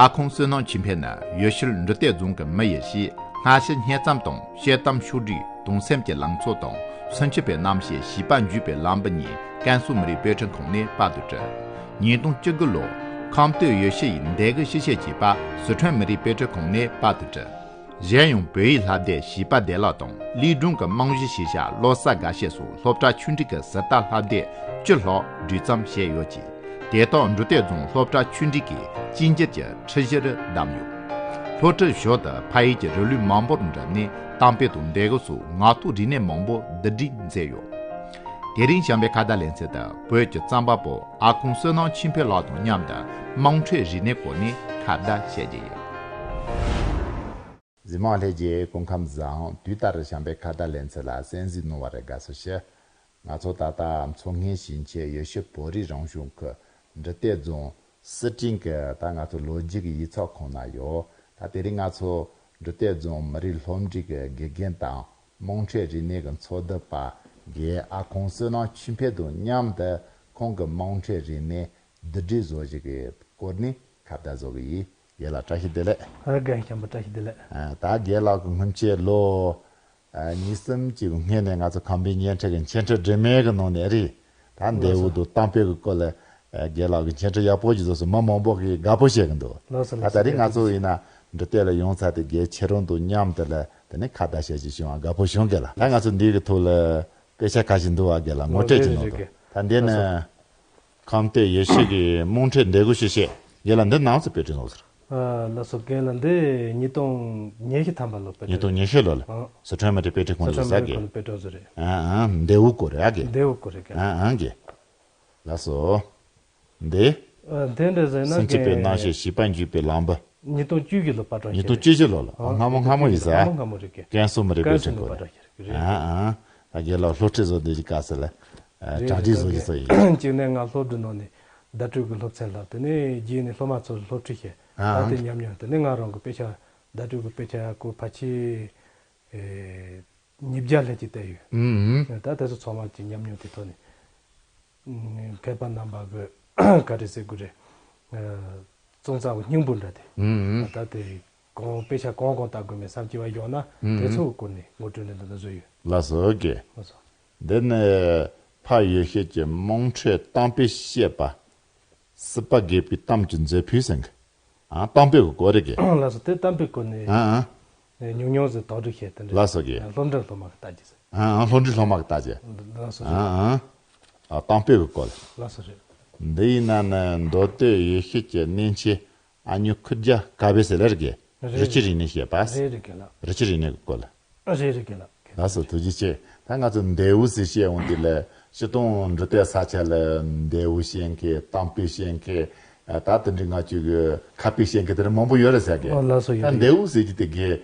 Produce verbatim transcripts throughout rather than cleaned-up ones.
ཨ་ཁུང་བསོད་ནམས་ཆོས་འཕེལ་ནི་ཡུལ་ཤུལ་འབྲི་སྟོད་རྫོང་གི་མི་ཡིན་ཞེས། སྔ་ཕྱི་སྙན་རྩོམ་དང་དཔྱེ་གཏམ་ཕྱོགས་བསྒྲིགས། དུང་སེམས་ཀྱི་ལང་ཚོ་དང་སུམ་ཅུ་པའི་རྣམ་ཤེས། བྱིས་པ་འཇུག་པའི་ལམ་བུ་གཉིས། ཀན་སུའུ་མི་རིགས་དཔེ་སྐྲུན་ཁང་ནས་པར་དུ་བྲིས། ཉིས་སྟོང་བཅུ་དགུ་ལོར་ཁམས་སྟོད་ཡུལ་ཤུལ་ཡི་འདས་གི་ཤི་བཤད་ཅེས་པ་སི་ཁྲོན་མི་རིགས་དཔེ་སྐྲུན་ཁང་ནས་པར་དུ་བྲིས། གཞན་ཡང་བོད་ཡིག་བསླབ་དེབ་བྱིས་པ་བདེ་བླག་དང་གླིང་སྒྲུང་གི་རྨང་གཞི་ཞེས་བྱ་བློ་གསར་དགའ་བཤད་སོགས་སློབ་གྲྭ་ཆུང་འབྲིང་གི་ཟུར་ལྟ་བསླབ་དེབ་བཅུ་ལྷག་སྒྲིག་རྩོམ་བྱས་ཡོད་ཅིང་། དེ་དག་འབྲི་སྟོད་རྫོང་སློབ་གྲྭ་ཆུང་འབྲིང་གིས་གཅིག་གྱུར་གྱི་ཁྲིད་གཞི་རུ་བདམས་ཡོད། སློབ་ཁྲིད་ཞོར་དུ་ཕ་ཡུལ་གྱི་རིགས་རུས་མང་པོར་འགྲིམས་ནས་གཏམ་དཔེ་དང་འདས་གི་སོགས་ངག་ཐོག་རིག་གནས་མང་པོ་བསྡུ་སྒྲིག་མཛད་ཡོད། དེ་རིང་བྱམས་པའི་ཁ་བརྡ་ལེ་ཚན་དུ་བོད་ཀྱི་རྩོམ་པ་པོ་ཨ་ཁུང་བསོད་ནམས་ཆོས་འཕེལ་ལགས་དང་མཉམ་དུ་དམངས་ཁྲོད་རིག་གནས་སྐོར་ནས་ཁ་བརྡ་བྱེད་ཀྱི་ཡོད། གཟིགས་མང་ལྷན་རྒྱས་སྐུ་ཁམས་བཟང་། དུས་ལྟར་བྱམས་པའི་ཁ་བརྡ་ལེ་ཚན་ལ་གསན་གཟིགས་གནང་བར་དགའ་བསུ་ཞུ། ང་ཚོ་ད་ལྟ་མཚོ་སྔོན་ཞིང་ཆེན་ཡུལ་ཤུལ་བོད་རིགས་རང་སྐྱོང་ཁུལ་འབྲི་སྟོད་རྫོང་སི་ཀྲིན་གྱི་ད་ང་ཚོ་ལོ་རྒྱུས་ཀྱི་ཡིག་ཚགས་ཁང་ན་ཡོད། ད་དེ་རིང་ང་ཚོ་འབྲི་སྟོད་རྫོང་མི་རིགས་སློབ་འབྲིང་གི་དགེ་རྒན་དང་དམངས་ཁྲོད་རིག་གནས་ཀྱི་འཚོ་བསྡུ་པ་དགེ་ཨ་ཁུང་བསོད་ནམས་ཆོས་འཕེལ་དང་མཉམ་དུ་ཁོང་གི་དམངས་ཁྲོད་རིག་གནས་བསྡུ་སྒྲིག་བཟོ་གཞི་གི་སྐོར་ནས་ཁ་བརྡ་བཟོ་གི་ཡིན། རྒན་ལགས་བཀྲ་ཤིས་བདེ་ལེགས། ཨ། རྒན་བྱམས་པ་བཀྲ་ཤིས་བདེ་ལེགས། ཨ། ད་རྒན་ལགས་ཀྱི་སྔོན་ཆད་ལོ་ཨ་གཉིས་གསུམ་གྱི་སྔོན་ནས་ང་ཚོ་ཁམས་པའི་སྙན་འཕྲིན་གྱི་འཆད་ཁྲིད་སྒྲོན་མེ་གི་ནང་ནས་རེད། ད་འདས་པོ་དང་གཏམ་དཔེ་གི་སྐོར་ལ་ཨ་རྒན་ལགས་ཀྱི་འཆད་ཁྲིད་ཡག་པོ་ཅིག་བཟོས་སོང་། མི་མང་པོ་གིས་དགའ་པོ་བྱེད་ཀྱི་འདུག། ལགས་སོ། ད་ལགས་སོ། ད་རེས་ང་ཚོ་ཡིན་ན་འབྲི་སྟོད་ལ་ཡོང་ཚར་ཏེ་རྒན་ཁྱེད་རང་དང་མཉམ་དུ་ལ་དེ་ནས་ཁ་བརྡ་བྱེད་ཅིག་བྱུང་བ་དགའ་པོ་བྱུང་། རྒན་ལགས། ད་ང་ཚོ་འདི་གི་ཐོག་ལ་དཔེ་ཆ་ཁ་ཤས་འདུག་བ། རྒན་ལགས་ངོ་སྤྲོད་ཅིག་གནང་དང་། ད་འདི་ནི། ལགས་སོ། ཁམས་སྟོད་ཡུལ་ཤུལ་གྱི་དམངས་ཁྲོད་འདས་གི་ཤི་བཤད། རྒན་ལགས་འདི་ནམ་ཚོད་དཔེ་སྐྲུན་བཟོས་སོང་། ཨ། ལགས་སོ། རྒན་ལགས་འདི་ཉིས་སྟོང་ཉི་ཤུ་ཐམ་པ་ལོ་དཔེ་སྐྲུན། ཉིས་སྟོང་ཉི་ཤུ་ལོ་ལ། ཨང་། སི་ཁྲོན་མི་རིགས་དཔེ་སྐྲུན་ཁང་ནས་བཟོས་རྒན། སི་ཁྲོན་མི་རིགས་ཁང་ནས་དཔེ་སྐྲུན་བཟོས་རེད། ཨང་ཨང་། འདས་པོ་སྐོར་རེད་ཨ་རྒན། འདས་པོ་སྐོར་རེད་རྒན། ཨང་ཨང་རྒན། ལགས་སོ། འདི། ཨ། འདི་འདྲ་ཟེར་ན་སུམ་ཅུ་པའི་རྣམ་ཤེས་བྱིས་པ་འཇུག་པའི་ལམ་བུ། ཉིས་སྟོང་བཅུ་བཞི་ལོ་པར་སྐྲུན་བྱས་རེད། ཉིས་སྟོང་བཅུ་བཞི་ལོ་ལ། ཨང་། སྔ་མོ་སྔ་མོ་ཡིན་ས། སྔ་མོ་སྔ་མོ་རེད་རྒན། ཀན་སུའུ་མི་རིགས་དཔེ་སྐྲུན་ཁང་ནས་པར་སྐྲུན་བྱས་རེད། ཨང་ཨང་། ད་རྒན་ལགས་སློབ་ཁྲིད་བཟོ་དེ་ཅིག་དཀའ་ས་ལ། ཨ། རེད་གྲ་སྒྲིག་རེད་བཟོ་རྒྱུ་རྒན། ཚོ་ཡིན། གཅིག་ནས་ང་སློབ་གྲྭ་ནང་ནས་བརྡ་སྤྲོད་ཀྱི་སློབ་ཚན་བསླབས། དེ་ནས་རྗེས་ནས་སློབ་མ་ཚོར་སློབ་ཁྲིད་བྱས། ཨ། ད་དེ་ཉམས་མྱོང་། དེ་ནས་ང་རང་གི་དཔེ་ཆ་བརྡ་སྤྲོད་ཀྱི་དཔེ་ཆ་སྐོར་ཕལ་ཆེར་ཨེ་ཉིས་བརྒྱ་ལྷག་ཅིག་བལྟས་ཡོད། ཨུམ། ད་དེ་ཚོ་ཚང་མ་གྱི་ཉམས་མྱོང་དེ་ཐོག་ནས། ཨུམ། མཁས་པ་རྣམ་པ་གི་ག་རེ་ཟེར་དགོས་རེད། ཨ། གཙང་རྩ་བའི་སྙིང་པོ་འདྲ་དེ། ཨུམ། ད་དེ་གང་དཔེ་ཆ་གང་གང་ལྟ་དགོས་མེད་བསམ་སྐྱེ་བ་ཡོང་ན། ཨུམ། དེ་ཚོའི་སྐོར་ནས་ངོ་སྤྲོད་འདི་འདི་འདྲ་བཟོས་ཡོད། ལགས་སོ་རྒན། ལགས་སོ། འདི་ནི་ཕ་ཡུལ་ཤུལ་གྱི་དམངས་ཁྲོད་གཏམ་དཔེ་བཤད་པ། སྲིད་པ་རྒས་པའི་གཏམ་གྱི་མཛོད་ཕུལ་ཟེར་གི། ཨ། གཏམ་དཔེ་གི་སྐོར་རེད་གི། ལགས་སོ། དེ་གཏམ་དཔེ་སྐོར་ནས། ཨ་ཨ། ཉུང་ཉུང་ཟིག་དོགས་སྒྲིག་བྱས་དེ་འདྲ། ལགས་སོ་རྒན། སློབ་འབྲིང་སློབ་མ་གི་ལྟ་རྒྱུ་ཟིག། ཨ་ཨ། སློབ་འབྲིང་སློབ་མ་གི་ལྟ་རྒྱུ། ལགས་སོ་རེད། ཨ་ཨ། ཨ། གཏམ་དཔེ་གི་སྐོར། ལགས་སོ་རེད། འདི་ཡིན་ན་ནི་མདོ་སྟོད་ཡུལ་ཤུལ་གྱི་གནས་ཆེན་ཨ་ཉུ་ཁུ་རྒྱ་དཀར་པོའི་ཟེར་ལེ་རེད་གི། རེད། རི་སྐྱེས་རིག་གནས་བཤད་པ། རེད་རེད་རྒན་ལགས། རི་སྐྱེས་རིག་གནས་ཀྱི་སྐོར་ལ། རེད་རེད་རྒན་ལགས། ལགས་སོ། ཐུགས་རྗེ་ཆེ། ད་ང་ཚོ་འདས་པོ་ཟེར་བཤད་འོང་དུས་ལ་སྤྱིར་བཏང་འབྲི་སྟོད་ས་ཆ་ལ་འདས་པོ་བཤད་མཁན། གཏམ་དཔེ་བཤད་མཁན། ད་དེ་འདྲའི་ང་ཚོའི་གི་ཁ་དཔེ་བཤད་མཁན་དེ་འདྲ་མང་པོ་ཡོད་རེད་ཟེར་གི། ཨོ། ལགས་སོ། ཡོད་རེད། ད་འདས་པོ་ཟེར་རྒྱུ་དེ་གི།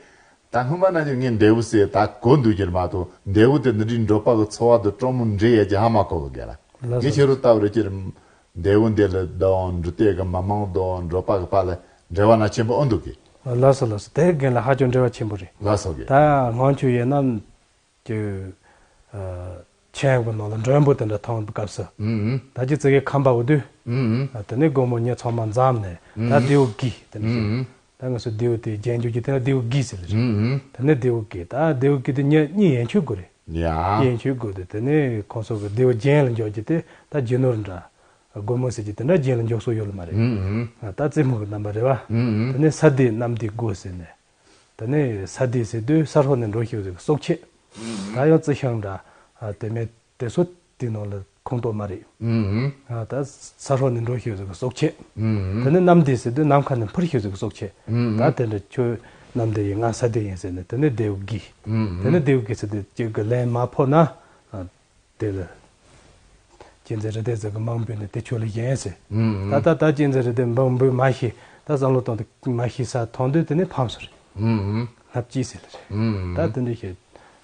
ད་སྔོན་མ་ན་ཅིག་ངས་འདས་པོ་ཟེར་ད་གོ་འདུག་རྒྱུ་མ་གཏོགས། འདས་པོ་དེ་འདི་འདྲའི་འབྲོག་པ་གི་འཚོ་བ་དང་གྲོགས་མོ་འདྲེས་ཡོད་རྒྱུ་ཧ་མ་གོ་གི་རྒན་ལགས། ལགས་སོ། ངས་ཁྱེད་རང་ལྟ་བུ་རེད་ཀྱི། འདས་པོ་འདི་ལ་དང་འབྲི་སྟོད་ཀྱི་མི་མང་དང་འབྲོག་པ་གི་བར་ལ་འབྲེལ་བ་ན་ཆེན་པོ་ཨེ་འདུག་གི། ལགས་སོ་ལགས་སོ། དེ་རྒན་ལགས་ཧ་ཅང་འབྲེལ་བ་ཆེན་པོ་རེད། ལགས་སོ་རྒན། ད་སྔོན་ཆད་ཡིན་ན་ཀྱི་ཨ་ཆེན་གྱི་ནང་ལ་མགྲོན་པོ་དེ་འདྲ་མཐོང་བའི་སྐབས་སུ། ཨུམ་ཨུམ། ད་ཅི་ཙི་གེ་ཁམས་པ་འོ་དུས། ཨུམ་ཨུམ། ཨ། དེ་ནས་སྒོར་མོ་ཉེ་ཚང་མ་འཛོམས་ནས། ད། ཨུམ། རྡེའུ་གི་དེ་འདྲ་ཞིག། ཨུམ་ཨུམ། ད་ང་ཚོ་རྡེའུ་དེ་རྒྱན་རྒྱུ་གི་དེ་ལ་རྡེའུ་གི་ཟེར་ལེ་རེད། ཨུམ་ཨུམ། དེ་ནས་རྡེའུ་གི། ད་རྡེའུ་གི་དེ་གཉིས་གཉིས་ཡན་ཆོད་དགོས་རེད། ཡ། ཡན་ཆོད་དགོས་དེ། དེ་ནས་ཁོང་ཚོ་གི་རྡེའུ་རྒྱན་ལ་འཇོག་རྒྱུ་དེ་ད་རྒྱུ་ནོར་འདྲ། སྒོར་མོ་ཟེར་རྒྱུ་དེ་འདྲ་རྒྱན་ལ་འཇོག་སྲོལ་ཡོད་ལ་མ་རེད། ཨུམ་ཨུམ། ད་རྩེད་མོ་གི་རྣམ་པ་རེད་བ། ཨུམ་ཨུམ། དེ་ནས་ས་སྡེ་གནམ་སྡེ་དགུ་ཟེར་ནས། དེ་ནས་ས་སྡེ་ཟེར་དུས་ས་འོག་ནས་འགྲོ་ཤེས་ཟེར་གི་སྲོག་ཆགས། ཨུམ་ཨུམ། ད་ཡང་རྩི་ཤིང་འདྲ། དེ་མེད་དེ་ཚོ་དེའི་ནང་ལ་ཁོངས་གཏོགས་མ་རེད། ཨུམ་ཨུམ། ད་ས་འོག་ནས་འགྲོ་ཤེས་ཟེར་གི་སྲོག་ཆགས། ཨུམ་ཨུམ། དེ་ནས་གནམ་སྡེ་ཟེར་དུས་ནམ་མཁའ་ནས་འཕུར་ཤེས་ཟེར་གི་སྲོག་ཆགས། ཨུམ་ཨུམ། ད་དེ་འདྲ་ཁྱོད་གནམ་སྡེ་ཡིན་ང་ས་སྡེ་ཡིན་ཟེར་ནས། དེ་ནས་རྡེའུ་གི། ཨུམ་ཨུམ། དེ་ནས་རྡེའུ་གི་ཟེར་དུས་གཅིག་གི་ལན་མ་ཕོག་ན། དེ་ལ་གཅན་གཟན་རི་དྭགས་ཟེར་གི་མིང་འབོད་ནས་དེ་ཁྱོད་ལ་ཡིན་ཟེར། ཨུམ་ཨུམ། ད་ད་ད་གཅན་གཟན་རི་དྭགས་མིང་འབོད་མ་ཤེས། ད་བསམ་བློ་གཏོང་དུས་མ་ཤེས་ས་མཐོང་དུས་དེ་ནས་ཕམ་སོང་རེད། ཨུམ་ཨུམ། སྣབས་སྐྱིད་ཟེར་ལེ་རེད། ཨུམ་ཨུམ། ད་དེ་འདྲ་ཞིག་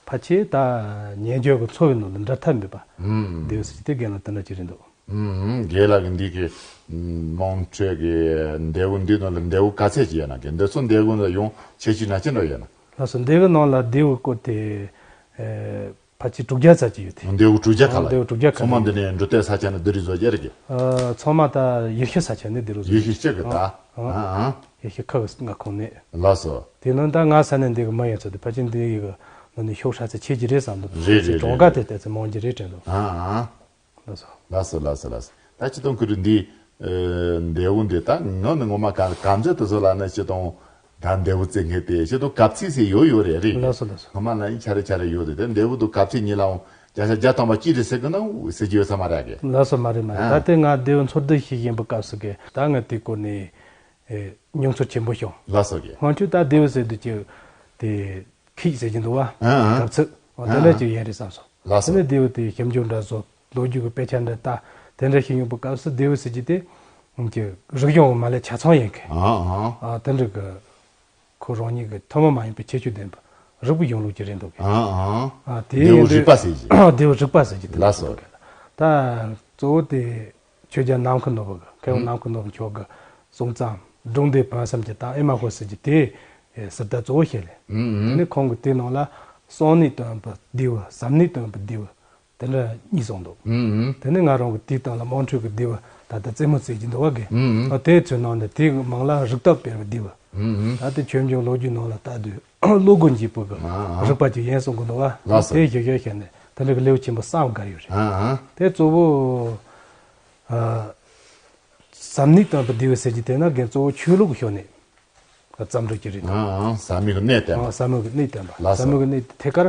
ཕལ་ཆེར་ད་ཉེ་འབྱོར་གྱི་འཚོ་བའི་ནང་ལ་འདྲ་ཐབས་མེད་པ། ཨུམ་ཨུམ། རྡེའུ་ཟེར་གྱི་དེ་རྒན་ལགས་དེ་འདྲ་ཅིག་རེད་འདུག། ཨུམ་ཨུམ། རྒན་ལགས་ཀྱི་འདི་གི་དམངས་ཁྲོད་ཀྱི་འདས་པོ་འདིའི་ནང་ལ་འདས་པོ་ག་ཚད་ཅིག་ཡོད་ན། རྒན་འདི་ཚོ་འདས་པོ་ལ་ཡང་ཁྱད་ཆོས་ན་ཅི་འདྲ་ཡོད་ན། ལགས་སོ། འདས་པོའི་ནང་ལ་རྡེའུ་སྐོར་དེ། ཨེ། ཕལ་ཆེར་དྲུག་བརྒྱ་ཙམ་ཅིག་ཡོད་དེ། རྡེའུ་དྲུག་བརྒྱ་ཁ་ལ། རྡེའུ་དྲུག་བརྒྱ་ཁ་ལ། ཚང་མ་འདི་ནས་འབྲི་སྟོད་ས་ཆ་ནས་བསྡུ་རུབ་བཟོ་རྒྱུ་རེད་གི། ཨ། ཚང་མ་ད་ཡུལ་ཤུལ་ས་ཆ་ནས་བསྡུ་རུབ་བཟོ་རྒྱུ། ཡུལ་ཤུལ་གཅིག་གི་ད། ཨ་ཨ། ཡེ་ཤེས་ཁ་གི་ང་ཁོང་ནས། ལགས་སོ། དེ་ནང་ད་ང་ས་གནས་འདི་གི་མི་ཡིན་ཚོད་དུ་ཕལ་ཆེར་འདི་ཡི་གི་ནང་ནས་ཤོག་ཧྲ་ཚེ་ཆེ་གི་རེད་བསམ་འདུག་རེད་རེད་གྲོང་རེད་ཁ་དེ་ལྟ་ཚེ་མང་གི་རེད་དྲན་འདུག་ཨ་ཨ། ལགས་སོ། ལགས་སོ་ལགས་སོ་ལགས་སོ། ད་སྤྱི་དང་ཁུ་རུ་འདི་འདེའུ་འདི་ད་ངོ་ནི་ངོ་མ་ག་གམ་ཚོད་དུ་བཟོ་ལ་ནི་སྤྱི་དང་ད་འདེའུ་རྩེ་ངེས་ཏེ་སྤྱི་དང་གབ་ཚིག་སེ་ཡོད་ཡོད་རེད་རེད། ལགས་སོ་ལགས་སོ། ངོ་མ་ལ་ཡིན་ཆ་རེ་ཆ་རེ་ཡོད་རེད་དེ་འདེའུ་དུ་གབ་ཚིག་གཉིས་ལའང་བརྒྱ་ཆ་བརྒྱ་ཐམ་པ་གཅིག་རེད་ཟེར་གི་ན་ཟེར་གྱི་ཡོད་ས་མ་རེད་གི། ལགས་སོ་མ་རེད་མ་རེད། ཨ། ད་ལྟའི་ང་འདེའུ་འཚོལ་བསྡུ་ཞིག་ཡིན་པའི་སྐབས་སུ་གི་ད་ང་དེ་སྐོར་ནས་ཨེ་མྱོང་ཚོར་ཆེན་པོ་བྱུང་། ལགས་སོ་གི། སྔོན་ཆད་ད་འདེའུ་ཟེར་དུས་ཀྱི་དེ་ཁིག་ཟེར་གྱི་འདུག་བ། ཨ་ཨ། གབ་ཚིག་འོ་དེ་ཨ་འདྲ་ཨ་ཅིག་ཡིན་རེད་བསམ་སོང་། ལགས་སོ། དེ་ནས་འདེའུ་དེ་ཞིབ་འཇུག་འདྲ་བཟོ། ལོ་རྒྱུས་ཀྱི་དཔེ་ཆ་འདྲ་ལྟ། དེ་འདྲ་ཞིག་ཡོང་པའི་སྐབས་སུ་འདེའུ་ཟེར་གྱི་དེ་ཀྱི་རིག་གཞུང་མ་ལས་ཆ་ཚང་ཡིན་མཁན། ཨ་ཨ། ཨ་དེ་འདྲ་གི་ཁོ་རང་ཉིད་ཀྱི་ཐུན་མོང་མ་ཡིན་པའི་ཁྱད་ཆོས་ལྡན་པ་རིག་པའི་གཞུང་ལུགས་ཀྱི་རེད་འདུག་གི། ཨ་ཨ། ཨ་དེ་འདེའུ་ཡིན་དུས་རིག་པ་ཟེར་གྱི། འདེའུ་རིག་པ་ཟེར་གྱི་དེ་ལགས་སོ། ད་གཙོ་བོ་དེ་ཆོས་རྒྱལ་ནམ་མཁའི་ནོར་བུ་གི་མཁས་དབང་ཨུམ་ནམ་མཁའི་ནོར་བུ་མཆོག་གི་གསུང་རྩོམ་སྒྲུང་ལྡེའུ་བོན་གསུམ་གྱི་དང་ཨེ་མ་ཧོ་ཟེར་གྱི་དེ་ཟུར་ལྟ་གཙོ་བོ་བཤད་ལེ། ཨུམ་ཨུམ། དེ་ནས་ཁོང་གི་དེའི་ནང་ལ་གསང་གནས་སྟོན་པའི་འདེའུ་ཟབ་གནས་སྟོན་པའི་འདེའུ། དེ་འདྲ་གཉིས་གསུངས་འདུག་ཨུམ་ཨུམ། དེ་ནས་ང་རང་གི་དེའི་སྟེང་ལ་དམངས་ཁྲོད་ཀྱི་འདེའུ་ད་ལྟ་རྩེད་མོ་རྩེ་གྱི་འདུག་བ་གི། ཨུམ་ཨུམ། དེ་ཚོའི་ནང་ནས་དེའི་མིང་ལ་རིགས་བརྟག་སྤེལ་བའི་འདེའུ། ཨུམ་ཨུམ། ད་ལྟ་ཆོས་འབྱུང་ལོ་རྒྱུས་ནང་ལ་ལྟ་དུས་བློ་སྒོ་འབྱེད་པོ་གི་ཨ་ཨ་རིག་པ་ཅིག་ཡིན་གསུང་གི་འདུག་བ། ལགས་སོ། དེ་ཞིག་ཡོད་བཤད་ནས་དེ་འདྲ་གི་ལེའུ་ཆེན་པོ་གསུམ་བཀར་ཡོད་རེད། ཨ་ཨ། དེ་གཙོ་བོ་ཨ་ཟབ་གནས་སྟོན་པའི་འདེའུ་ཟེར་གྱི་དེ་ན་རྒན་གཙོ་བོ་ཆོས་ལུགས་ཀྱི་ཕྱོགས་ནས། བརྩམས་སྒྲུབ་ཀྱི་རེད། ཨང་ཨང་། ཟབ་མོའི་གནད་བསྟན་པ། ཨང་། ཟབ་མོའི་གནད་བསྟན་པ། ལགས་སོ། ཟབ་མོའི་གནད་དེ་ཐད་ཀར་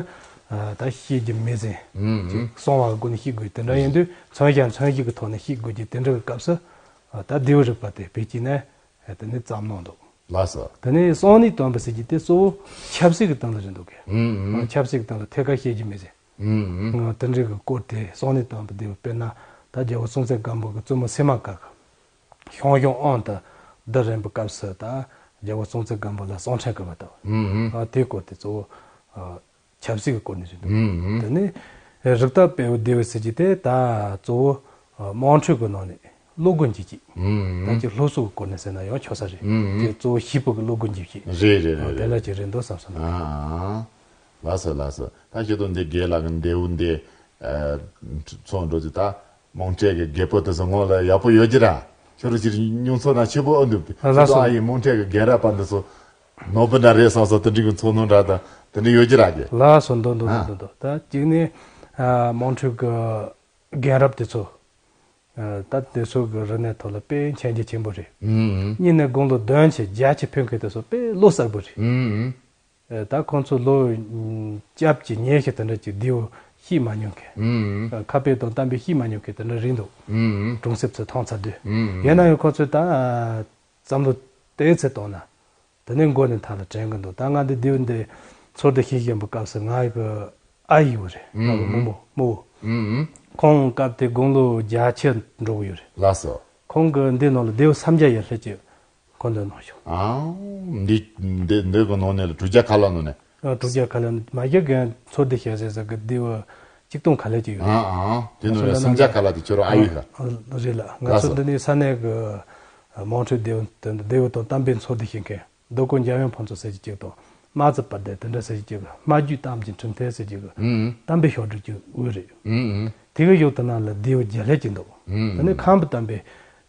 ཨ་ད་ཤེས་ཀྱི་མི་ཟིན། ཨུམ་ཅིག་ཨུམ། གསང་བ་གི་སྒོ་ནས་ཤེས་དགོས་དེ་འདྲ་ཡིན་དུས་མཚོན་བྱ་མཚོན་བྱེད་ཀྱི་ཐོག་ནས་ཤེས་དགོས་ཀྱི་དེ་འདྲ་གི་སྐབས་སུ་ཨ་ད་ལྡེའུ་རིག་པ་དེ་བེད་སྤྱད་ནས་ཨ་དེ་ནས་བརྩམས་གནང་འདུག་ལགས་སོ། དེ་ནས་གསང་གནས་སྟོན་པ་ཟེར་གྱི་དེ་གཙོ་བོ་ཆབ་སྲིད་ཀྱི་སྟེང་ལ་རེད་འདུག་གས། ཨུམ་ཨུམ། ཆབ་སྲིད་ཀྱི་སྟེང་ལ་ཐད་ཀར་ཤེས་ཀྱི་མི་ཟིན། ཨུམ་ཨུམ། དེ་འདྲ་གི་སྐོར་དེ་གསང་གནས་སྟོན་པ་ལྡེའུ་དཔེར་ན་ད་རྒྱལ་པོ་སྲོང་བཙན་སྒམ་པོ་གི་བཙུན་མོ་སིལ་མ་གར་གི་ཞང་ཞུང་དབང་དུ་བསྡུ་རན་པའི་སྐབས་སུ་ད་རྒྱལ་པོ་སྲོང་བཙན་སྒམ་པོ་ལ་གསང་འཕྲིན་བསྐུར་བ་དང་། ཨུམ་ཨུམ། ཨ་དེའི་སྐོར་དེ་གཙོ་བོ་ཨ་ཆབ་སྲིད་ཀྱི་སྐོར་ནས་རེད་འདུག་ཨུམ་ཨུམ། དེ་ནས་རིགས་བརྟག་སྤེལ་བའི་ལྡེའུ་ཟེར་གྱི་དེ་ད་གཙོ་བོ་ཨ་དམངས་ཁྲོད་ཀྱི་ནང་ནས་བློ་སྒོ་འབྱེད་ཅིག་ཨུམ་ཨུམ། ད་ཅིག་སློབ་གསོ་གི་སྐོར་ནས་ཟེར་ན་ཡང་ཆོག་ས་རེད། ཨུམ་ཨུམ། དེ་གཙོ་བོ་ཞིབ་པོ་གི་བློ་སྒོ་འབྱེད་ཅིག་རེད་རེད་རེད་རེད། དེ་འདྲ་ཅིག་རེད་འདུག་བསམ་སོང་ན། ཨ་ཨ། ལགས་སོ་ལགས་སོ། ད་ཁྱེད་ཚོ་འདི་རྒན་ལགས་ཀྱི་ལྡེའུ་འདི་ཨ་ཚོགས་འགྲོ་དུས་ད། དམངས་ཁྲོད་ཀྱི་རྒད་པོ་དེ་ཚོ་ངོ་ལ་ཡག་པོ་ཡོད་ཀྱི་ར། ཁྱོད་རང་ཅིར་མྱོང་ཚོར་ན་ཆེ་པོ་ཨ་འདུག་ཨ་ལགས་སོ། ཁྱོད་ཚོ་ཨ་ཡི་དམངས་ཁྲོད་ཀྱི་རྒན་རབས་པ་འདི་ཚོ་ནོར་བུ་འདྲ་རེད་བསམ་སོང་དེ་འདྲའི་གི་ཚོར་སྣང་འདྲ་དང་དེ་འདྲ་ཡོད་ཀྱི་ར་གི། ལགས་སོ་འདུག་འདུག་ཨ་འདུག་འདུག་ད་གཅིག་ནི་ཨ་དམངས་ཁྲོད་ཀྱི་རྒན་རབས་དེ་ཚོ་ཨ་ད་དེ་ཚོ་གི་རིག་གནས་ཐོག་ལ་དཔེ་མཁྱེན་རྒྱ་ཆེན་པོ་རེད། ཨུམ་ཨུམ། གཉིས་ནི་དགུང་ལོ་བདུན་ཕྱིན་བརྒྱད་ཕྱིན་ཕེབས་མཁན་དེ་ཚོ་དཔེ་བློ་གསལ་པོ་རེད། ཨུམ་ཨུམ། ཨེ་ད་ཁོང་ཚོ་ལོ་ཨུམ་བརྒྱད་ཅུ་ཉེར་བཞི་དེ་འདྲ་ཅིག་ལྡེའུ་ཤེས་མ་མྱོང་མཁན། ཨུམ་ཨུམ། ཨ་ཁ་དཔེ་དང་གཏམ་དཔེ་ཤེས་མ་མྱོང་མཁན་དེ་འདྲ་རེད་འདུག་ཨུམ་ཨུམ། གྲོང་གསེབ་ཚོའི་མཐོང་ཚར་དུས། ཨུམ་ཨུམ། ཡིན་ན་ཡང་ཁོང་ཚོས་ད་བསམ་བློ་དེ་ཚོས་བཏང་ན། དེ་ནས་མགོ་ནས་མཐའ་ལ་དྲན་གི་འདུག་ད་ང་འདི་ལྡེའུ་འདི་ཚོར་འདུ་ཤེས་བཞིན་པའི་སྐབས་སུ་ང་ཡི་གི་ཨ་ཡི་བ་རེད། ང་གི་ཨུམ་ཨུམ། རྨོ་མོ་རྨོ་བོ། ཨུམ་ཨུམ། ཁོང་སྐབས་དེ་དགུང་ལོ་བརྒྱད་ཅུ་འགྲོ་གི་ཡོད་རེད། ལགས་སོ། ཁོང་གི་འདི་ནང་ལ་ལྡེའུ་སུམ་བརྒྱ་ཡར་སླེབས་ཀྱི། ཁོ་འདི་ནང་བཞུགས། ཨང་། འདི་འདི་འདི་གི་ནང་ནས་ལ་དྲུག་བརྒྱ་ཁ་ལོ་ནང་ནས། ཨ་དྲུག་བརྒྱ་ཁ་ལོ་མ་གཞི་རྒན་ཚོར་འདུ་ཞེས་ཟེར་ས་གི་ལྡེའུ་གཅིག་སྟོང་ཁ་ལས་ཀྱི་ཡོད་རེད། ཨང་ཨང་། དེ་ནང་ལ་སུམ་བརྒྱ་ཁ་ལ་དེ་ཁྱོད་རང་ཨ་ཡོད་ལ། ཨ་རེད་ལ། ང་ཚོ་འདི་ནས་ས་གནས་གི་དམངས་ཁྲོད་ལྡེའུ་དེ་ལྡེའུ་དང་གཏམ་དཔེ་ཚོར་འདུ་ཞིག་མཁན་རྡོ་སྐོར་འཇམ་དབྱངས་ཕུན་ཚོགས་ཟེར་གྱི་གཅིག་དང་། རྨ་རྩེ་དཔལ་ལྡན་དེ་འདྲ་ཟེར་གྱི་གཅིག་གི་རྨ་རྒྱུད་གཏམ་གྱི་འཕྲིན་ཕྲན་ཟེར་གྱི་གི་ཨང་། གཏམ་དཔེ་ཞབས་བྲོ་གཅིག་དབུ་རེད། ཨང་ཨང་། དེ་གི་ཡུལ་དེ་ན་ལ་ལྡེའུ་བརྒྱ་ལྷག་ཅིག་འདུག་ཨང་ཨང་། དེ་ནས་ཁམས་པའི་གཏམ་དཔེ་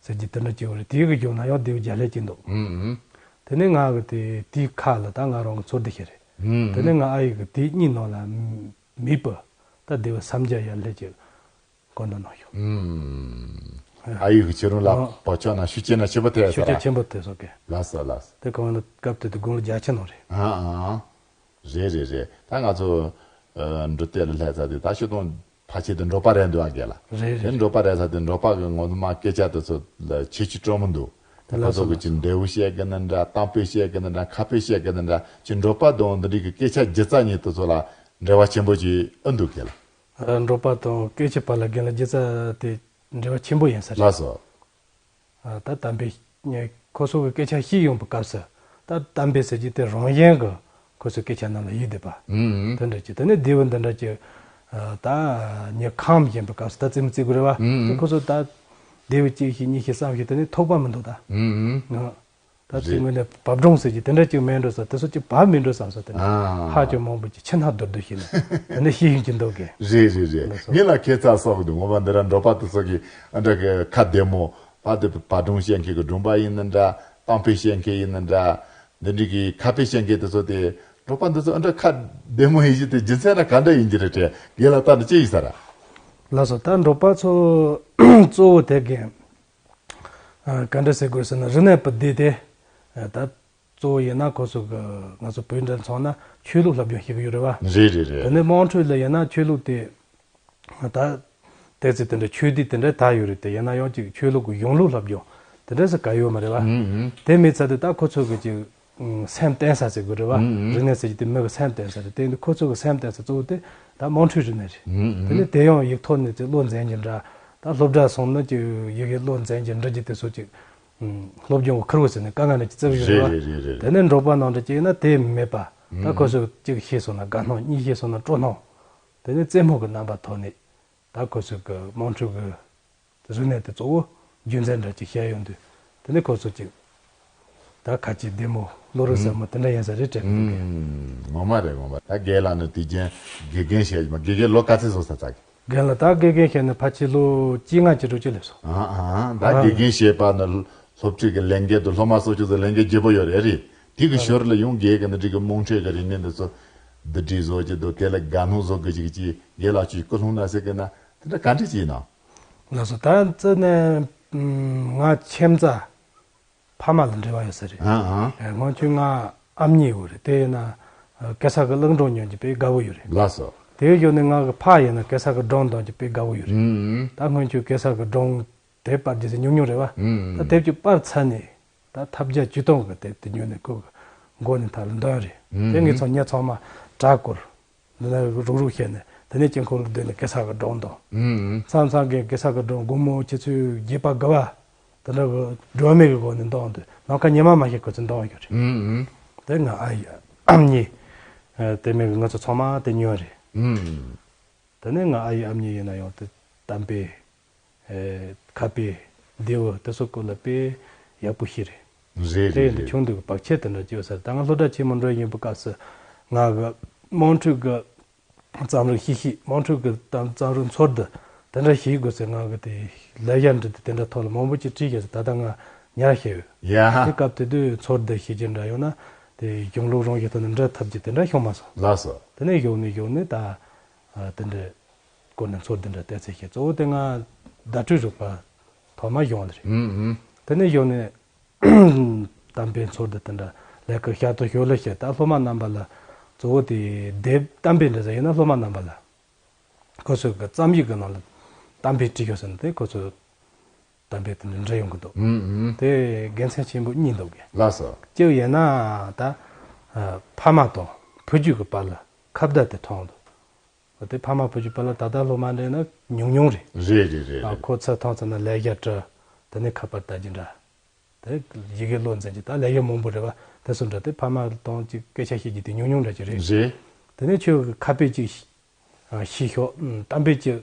ཟེར་གྱི་དེ་འདྲ་གཅིག་དབུ་རེད། དེ་གི་ཡུལ་ན་ཡང་ལྡེའུ་བརྒྱ་ལྷག་ཅིག་འདུག་ཨང་ཨང་། དེ་ནས་ང་གི་དེ་དེའི་ཁ་ལ་ད་ང་རང་གི་ཚོར་འདུ་ཞིག་རེད། ཨང་ཨང་། དེ་ནས་ང་ཨ་ཡི་གི་དེ་གཉིས་ནང་ལ་མེད་པ་ད་ལྡེའུ་སུམ་བརྒྱ་ཡར་ལྷག་ཅིག་སྐུ་མདུན་ནང་བཞུགས། ཨུམ། ཨ་ཡི་གི་ཁྱེད་རང་ལ་ཨ་བག་ཆགས་ན་ཤུགས་ཆེ་ན་ཆེན་པོ་ཐེབས་ས་ཤུགས་ར། ཆེ་ཆེན་པོ་ཐེབས་སོང་གི། ལགས་སོ་ལགས་སོ། དེ་གང་ལ་སྐབས་དེ་དུས་དགུང་ལོ་བརྒྱད་ཅུ་ནང་རེད། ཨ་ཨ། རེད་རེད་རེད། ད་ང་ཚོ་ཨ་འབྲུག་སྡེ་ལ་སླེབས་ཚར་དུས་ད་ཤུ་དང་ཕལ་ཆེར་དུ་འབྲོག་པ་རེད་འདུག་ཨ་རྒན་ལགས། རེད་རེད། དེ་འབྲོག་པ་རེད་ཚར་དུས་འབྲོག་པ་གི་ངོ་མ་སྐད་ཆ་དེ་ཚོ་ལ་ཁྱད་ཆོས་སྤྲོ་མི་འདུག་དེ་ཁོ་ཚོ་གི་ཅིག་འབྲས་བུ་བཤད་གི་ན་འདྲ། གཏམ་དཔེ་བཤད་གི་ན་འདྲ། ཁ་དཔེ་བཤད་གི་ན་འདྲ། ཅིག་འབྲོག་པ་དང་འདི་འདྲའི་གི་སྐད་ཆ་སྒྱུ་རྩ་གཉིས་དེ་ཚོ་ལ་འབྲེལ་བ་ཆེན་པོ་ཅིག་ཨེ་འདུག་རྒན་ལགས། ཨ་འབྲོག་པ་དང་སྐད་ཆ་བར་ལ་རྒན་ལགས་སྒྱུ་རྩ་དེ་འབྲེལ་བ་ཆེན་པོ་ཡིན་ས་རེད། ལགས་སོ། ཨ་ད་གཏམ་དཔེ་ཁོ་ཚོ་གི་སྐད་ཆ་ཤེས་ཡོང་པའི་སྐབས་སུ་ད་གཏམ་དཔེ་ཟེར་གྱི་དེ་རང་བཞིན་གི་ཁོ་ཚོའི་སྐད་ཆ་རྣམས་ལ་ཡིད་བདེ་བ། ཨུམ་ཨུམ། དེ་འདྲ་ཅིག་དེ་ནས་ལྡེའུ་འདི་འདྲ་ཅིག་ཨ་ད་ངས་ཁམས་བཞིན་པའི་སྐབས་སུ་ད་རྩེད་མོ་རྩེ་དགོས་རེད་བ། ཨུམ་ཨུམ། དེ་ཁོ་ཚོ་ད་ལྡེའུ་གཅིག་ཤེས་གཉིས་ཤེས་གསུམ་ཤེས་དེ་ནས་ཐོགས་པ་མི་འདུག་ད། ཨུམ་ཨུམ། ཨ། ད་རེད། ཚིག་ངོས་ནས་བབ་སྒྲུང་ཟེར་གྱི་དེ་འདྲ་ཅིག་མེད་འགྲོ་ས་དེ་ཚོ་ཅིག་བབ་མི་འགྲོ་བསམ་ས་དེ་ནས་ཨ། ཧ་ཅང་མང་པོ་ཅིག་ཕྱི་ནང་བསྡུར་བསྡུར་བྱས་ནས་དེ་ནས་ཤེས་ཡོང་གི་འདུག་གི། རེད་རེད་རེད། ལགས་སོ། ངས་ལ་ཁྱད་མཚར་སོགས་ཀྱི་འདུག་ངོ་མ་འདི་ར་འབྲོག་པ་དེ་ཚོ་གི་ཨ་འདྲ་གི་ཁ་བདེ་མོ་བ་དེ་བབ་སྒྲུང་བཤད་མཁན་གི་སྒྲུང་པ་ཡིན་ན་འདྲ། གཏམ་དཔེ་བཤད་མཁན་ཡིན་ན་འདྲ། འདི་འདྲའི་གི་ཁ་དཔེ་བཤད་མཁན་དེ་ཚོ་དེ་འབྲོག་པ་འདི་ཚོ་ཨ་འདྲ་ཁ་བདེ་མོ་ཡིན་གྱི་དེ་རྒྱུ་མཚན་ལ་ག་འདྲ་ཡིན་གྱི་རེད་དྲན། རྒན་ལགས་ད་ནི་ཅི་ཡིན་ས་ར། ལགས་སོ། ད་འབྲོག་པ་ཚོ་གཙོ་བོ་དེ་རྒན། ཨ། ག་འདྲ་ཟེར་དགོས་ཟེར་ན་རིག་གནས་པ་འདི་དེ། ཨ། ད་གཙོ་བོ་ཡིན་ན་ཁོ་ཚོ་གི་ང་ཚོ་བོད་འདྲ་མཚོན་ན་ཆོས་ལུགས་བསླབ་སྦྱོང་བྱེད་ཀྱི་ཡོད་རེད་བ། རེད་རེད་རེད། དེ་ནས་དམངས་ཁྲོད་ལ་ཡིན་ན་ཆོས་ལུགས་དེ། ད་ཏོག་ཙམ་དེ་འདྲ་ཆོས་སྡེ་དེ་འདྲ་ད་ཡོད་རེད་དེ། ཡིན་ན་ཡང་ཅིག་ཆོས་ལུགས་ཀྱི་གཞུང་ལུགས་བསླབ་སྦྱོང་དེ་འདྲ་ཟེར་ག་ཡོད་མ་རེད་བ། ཨུ་ཨུ། དེ་མེད་ཚར་དུས་ད་ཁོ་ཚོ་གི་ཅིག་ཨུམ། སེམས་བརྟན་ས་ཟེར་དགོས་རེད་བ། ཨུ་ཨུ། རིག་གནས་ཟེར་གྱི་དེ་མི་གི་སེམས་བརྟན་ས་རེད། དེ་ཡིན་དུས་ཁོ་ཚོ་གི་སེམས་བརྟན་ས་གཙོ་བོ་དེ་ད་དམངས་ཁྲོད་རིག་གནས་རེད། ཨུ་ཨུ། དེ་ནས་དེ་ཡང་ཡིག་ཐོག་ནས་ཅིག་བློ་འཛིན་གྱི་འདྲ། ད་སློབ་གྲྭ་སོང་ན་ཅིག་ཡི་གེ་བློ་འཛིན་གྱི་འདྲ་གྱི་དེ་ཚོ་ཅིག་ཨུམ། སློབ་སྦྱོང་གི་ཁུར་བོ་ཟེར་ནས་དཀའ་ངལ་ཅིག་བརྩི་གི་ཡོད་རེད་བ། རེད་རེད་རེད་རེད། དེ་ནས་འབྲོག་པ་ནང་འདྲ་ཅིག་ཡིན་ན་དེ་མེད་པ། ད་ཨུམ། ཁོ་ཚོ་གཅིག་ཤེས་སོང་ན་དགའ་སྣང་། གཉིས་ཤེས་སོང་ན་སྤྲོ་སྣང་། དེ་ནས་རྩེད་མོ་གི་རྣམ་པ་ཐོག་ནས། ད་ཁོ་ཚོས་གི་དམངས་ཁྲོད་གི་རིག་གནས་དེ་གཙོ་བོ་རྒྱུ་མཚན་འདྲ་ཅིག་བཤད་ཡོང་དུས། དེ་ནས་ཁོ་ཚོ་ཅིག་ད་ཁ་ལྕེ་བདེ་མོ་བློ་རིག་གསལ་མོ་དེ་འདྲ་ཡིན་ས་རེད་དྲན་གི་འདུག་གི། ཨུམ། ངོ་མ་རེད་ངོ་མ། ད་རྒན་ལགས་ནི་དུས་རྒྱུན་དགེ་རྒན་བྱས་མ། དགེ་རྒན་ལོ་ག་ཚོད་བཟོ་ས་ཚགས་གི། རྒན་ལགས་ད་དགེ་རྒན་བྱས་ནས་ཕལ་ཆེར་ལོ་བཅོ་ལྔ་བཅུ་དྲུག་ཅིག་སླེབས་སོང་། ཨ་ཨ། ད་ཨ་དགེ་རྒན་བྱས་པ་ནི་སློབ་ཕྲུག་གི་ལས་འགན་དུ་སློབ་མ་གསོ་སྐྱོང་ཚོ་ལས་འགན་ལྗིད་པོ་ཡོད་རེད་རེད། དེ་གི་ཨ་ཞོར་ལ་ཡང་རྒན་གི་ནི་འགྲིག་གི་དམངས་ཁྲོད་གི་རིག་གནས་འདི་ཚོ་འདི་འདྲའི་བཟོ་གི་འདུག་དེ་ལ་དགའ་སྣང་བཟོ་གི་ཅིག་ཅིག་རྒན་ལགས་ཀྱིས་སྐུལ་སློང་གནང་ཟེར་གི་ན། དེ་འདྲ་ག་འདྲ་ཅིག་ཡིན་ནམ། ལགས་སོ། ད་རྩ་ནས་ང་ཁྱིམ་མཚེས་ཕ་མ་ལ་འབྲེལ་བ་ཡོད་ས་རེད། ཨ་ཨ། སྔོན་ཆད་ང་ཨ་མྱེས་ཡོད་རེད། དེ་ཡིན་ན་གེ་སར་གི་གླིང་སྒྲུང་ཉན་གྱི་དཔེ་དགའ་བོ་ཡོད་རེད། ལགས་སོ། དེའི་ཞོར་ནས་ང་གི་ཕ་ཡིན་ན་གེ་སར་གི་སྒྲུང་འདོན་གྱི་དཔེ་དགའ་བོ་ཡོད་རེད། ཨུམ། ད་སྔོན་ཆད་གེ་སར་གི་སྒྲུང་དེབ་པར་རྒྱུ་ཟེར་ཉུང་ཉུང་རེད་བ། ཨུམ། ད་དེབ་ཅིག་པར་ཚར་ནས། ད་ཐབས་བརྒྱ་ཇུས་སྟོང་གི་དེབ་དེ་ཉོས་ནས་ཁོ་གི་མགོ་ནས་མཐའ་ལ་འདོན་རེད། ཨུམ། དེ་ངེད་ཚོ་མྱི་ཚང་མ་གྲྭ་བསྐོར། འདི་ནས་རུག་རུག་བྱས་ནས་དེ་ནས་དཀྱིལ་འཁོར་ལ་སྡོད་ནས་གེ་སར་གི་སྒྲུང་འདོན། ཨུམ། མཚམས་མཚམས་ཀྱི་གེ་སར་གི་སྒྲུང་དགོང་མོ་ཆུ་ཚོད་བརྒྱད་པ་དགུ་པ་དེ་འདྲ་གི་སྒྲོན་མེ་གི་སྒོ་ནས་འདོན་དུས་ནམ་མཁའ་ཉི་མ་མ་ཤར་ཁོ་ཚོས་འདོན་ཡོད་རེད། ཨུམ། དེ་ང་ཨ་ཡེ་ཨ་མྱེས་དེ་མིན་གྱི་ང་ཚོ་ཚང་མ་དེ་ཉོས་རེད། ཨུམ། དེ་ནས་ང་ཨ་ཡེ་ཨ་མྱེས་ཡིན་ན་ཡང་དེ་གཏམ་དཔེ། ཨེ། ཁ་དཔེ། བདེ་བོ་དེ་ཚོ་སྐོར་ལ་དཔེ་ཡག་པོ་ཞིག་རེད། རེད་དེ་རེད་ཡིན་དུས་རེད། ཆུང་དུས་ཀྱི་བག་ཆགས་དེ་འདྲ་ཅིག་ཡོད་ས་རེད། ད་ང་སློབ་གྲྭ་ཆེན་མོ་འགྲོ་བཞིན་པའི་སྐབས་སུ་ང་གི་དམངས་ཁྲོད་ཀྱི་རྩོམ་རིག་ཤེས་བྱ། དམངས་ཁྲོད་ཀྱི་རྩོམ་རྩོམ་རིག་ཚོགས་འདུ་དེ་འདྲ་ཞིག་དགོས་ཟེར། ང་གི་དེ་ལས་བྱ་འབྲི་དུས་དེ་འདྲ་ཐོག་ལ་མང་པོ་ཅིག་བྲིས་བཞག་ཟེར། ད་ལྟ་ང་ཉར་བཞག་ཡོད། ཡ། དེ་སྐབས་དེ་དུས་ཚོགས་འདུ་བྱེད་རྒྱུ་འདྲ་ཡོད་ན་དེ་གཞུང་ལུགས་རང་བཞིན་ཐོག་ནས་འབྲི་ཐུབ་རྒྱུ་དེ་འདྲ་བྱུང་མ་སོང་། ལགས་སོ། དེ་ནས་གཞུག་ནས་གཞུག་ནས་ད་དེ་འདྲ། སྐོར་ནས་ཚོགས་འདུ་འདྲ་བལྟས་ཚེ་ཤེས། གཙོ་བོ་དེ་ང་བརྡ་སྤྲོད་རིག་པ་ཐོག་མ་སྦྱངས་པ་རེད། ཨུམ་ཨུམ། དེ་ནས་གཞུག་ནས་གཏམ་དཔེ་ཚོགས་འདུ་དེ་འདྲ་ལས་ཀ་ཤར་དུ་ཞོར་ལ་བྱས། ད་སློབ་མ་རྣམ་པ་ལ་གཙོ་བོ་དེ་དེབ་གཏམ་དཔེ་འདྲ་ཟེར་ཡིན་ན་སློབ་མ་རྣམ་པ་ལ་ཁོ་ཚོས་གི་རྩོམ་ཡིག་གི་ནང་ལ་གཏམ་དཔེ་བྲིས་ཤོག་ཟེར་ནས་དེ་ཁོ་ཚོས་གཏམ་དཔེ་དེ་འདྲ་འབྲི་ཡོང་གི་འདུག་ཨུམ་ཨུམ། དེ་དགེ་མཚན་ཆེན་པོ་གཉིས་འདུག་གི། ལགས་སོ། གཅིག་ཡིན་ན་ད་ཕ་མ་དང་བུ་རྒྱུད་ཀྱི་བར་ལ་ཁ་བརྡ་དེ་འཕྲོག་འདུག་དེ་ཕ་མ་བུ་རྒྱུད་བར་ལ་ད་ལྟ་སློབ་མ་འདྲ་ན་ཉུང་ཉུང་རེད། རེད་རེད་རེད། ཨ། རེད། ཁོ་ཚོ་མཐོང་ཙམ་ན་ལས་བྱ་བྲི། དེ་ནས་ཁ་པར་ལྟ་རྒྱུ་འདྲ། དེ་ཡི་གེ་བློ་འཛིན་གྱི་ད་ལས་བྱ་མང་པོ་རེད་བ། དེ་ཚོ་འདྲ་དེ་ཕ་མ་དང་ཅིག་སྐད་ཆ་བཤད་རྒྱུ་དེ་ཉུང་ཉུང་འདྲ་ཅིག་རེད། རེད། དེ་ནས་ཁྱོད་ཀྱི་ཁ་དཔེ་ཅིག་ཤེས་ཤོག་གཏམ་དཔེ་ཅིག་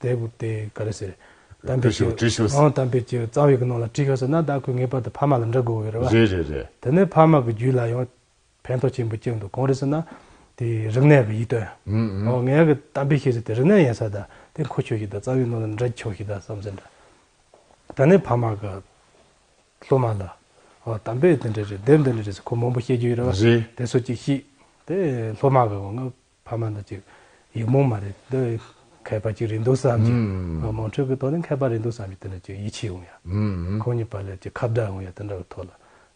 དེ་བུ་དེ་ག་རེ་ཟེར། གཏམ་དཔེ་བྲིས་ཤོག་ཅིག་བྲིས་ཤོག་ཨང་གཏམ་དཔེ་ཅིག་རྩོམ་ཡིག་གི་ནང་ལ་བྲིས་ཤོག་ཟེར་ན། ད་ཁོས་ངེས་པར་དུ་ཕ་མ་ལ་འབྲི་དགོས་ཀྱི་རེད་བ། རེད་རེད་རེད། དེ་ནས་ཕ་མ་གི་རྒྱུད་ལ་ཡང་ཕན་ཐོགས་ཆེན་པོ་བསྐྱལ་འདུག་གང་རེད་ཟེར་ན། དེ་རིག་གནས་ཀྱི་ཡིད་རྟོན། ཨུམ་ཨུམ། ཨོ་ངས་གི་གཏམ་དཔེ་ཤེས་ཟེར་དེ་རིག་གནས་ཡིན་ས། ད་དེ་ཁོ་ཆོག་ཤི་ད། རྩ་བའི་ནང་ལ་འདྲ་ཆོག་ཤི་ད་བསམ་ཟེར་འདྲ། ད་ནི་ཕ་མ་གི་སློབ་མ་ལ་ཨོ་གཏམ་དཔེ་དེ་འདྲ་རེད། དེབ་འདི་འདྲ་རེད་ཟེར་ཁོ་མང་པོ་བཤད་རྒྱུ་ཡོད་རེད་བ། རེད། དེ་ཚོ་ཅིག་ཤེས། དེ་སློབ་མ་གི་ང་ཕ་མ་འདི་ཅིག་ཡིག་རྨོངས་མ་རེད། འདི་མཁས་པ་ཅིག་རེད་འདུག་བསམ་གྱི། ཨུམ། དམངས་ཁྲོད་ཀྱི་ཐོག་ནས་མཁས་པ་རེད་འདུག་བསམ་གྱི། དེ་འདྲ་ཅིག་ཡིད་ཆེས་ཡོང་ཡ། ཨུམ། ཁོང་གཉིས་བར་ལ་ཅིག་ཁ་བརྡ་ཡོང་ཡ་དེ་འདྲ་གི་ཐོག་ལ།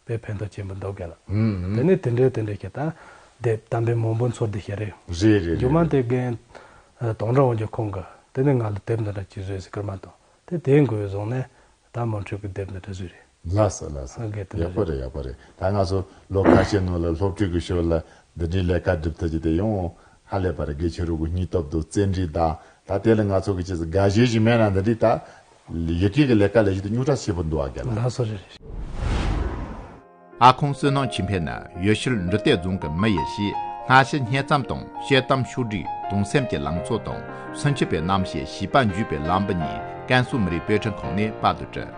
དཔེ་ཕན་ཐོགས་ཆེན་པོ་འདུག་ག་ལ། ཨུམ། དེ་ནས་དེ་འདྲའི་དེ་འདྲའི་ཞིག་ད་དེབ་གཏམ་དཔེ་མང་པོ་ཚོགས་འདུ་ཞིག་རེད། རེད་རེད་རེད། མཇུག་མ་དེ་རྒན་ཨ་དོན་གྲུབ་དབང་ཕྱུག་ཁོང་གིས་དེ་ནས་ང་ལ་དེབ་འདི་འདྲ་ཅིག་བཟོས་ཟེར་སྐུལ་མ་བཏང་། དེ་དེ་འགོ་བཟུང་ནས་ད་དམངས་ཁྲོད་ཀྱི་དེབ་འདི་འདྲ་བཟོས་རེད། ལགས་སོ་ལགས་སོ། ཨ་དགེ་དེ་འདྲ་ཡག་པོ་རེད། རེད་ཡག་པོ་རེད། ད་ང་ཚོ་ལོ་ཁ་ཤས་ནང་ལ་སློབ་ཕྲུག་གི་ཞོར་ལ་འདི་འདྲའི་ལས་ཀ་སྒྲུབ་ཐུབ་རྒྱུ་དེ་ཡང་ཧ་ལས་པ་རེད། དགེ་ཆོས་རུ་གི་སྙིང་སྟོབས་དང་བརྩོན་འགྲུས་དང་། ད་དེ་ལ་ང་ཚོ་གི་ཅི་ཟེར་དགའ་ཞེན་ཞིག་མེད་ན་འདི་འདྲའི་ད། ཡི་གེ་གི་ལས་ཀ་ལས་གཞི་དེ་རྙོག་དྲ་ཆེ་པོ་འདུག་ཨ་རྒན་ལགས། ལགས་སོ་རེད་རེད། ཨ་ཁུང་བསོད་ནམས་ཆོས་འཕེལ་ནི་ཡུལ་ཤུལ་འབྲི་སྟེང་རྫོང་གི་མི་ཡིན་ཞེས། སྔ་ཕྱི་སྙན་རྩོམ་དང་བཤད་གཏམ་ཕྱོགས་བསྒྲིགས། གདུང་སེམས་ཀྱི་ལང་ཚོ་དང་སུན་འབྱིན་པའི་རྣམ་ཤེས། བྱིས་པ་འཇུག་པའི་ལམ་བུ་གཉིས་ཀན་སུའུ་མི་རིགས་དཔེ་སྐྲུན་ཁང་ནས་པར་དུ་བྲིས།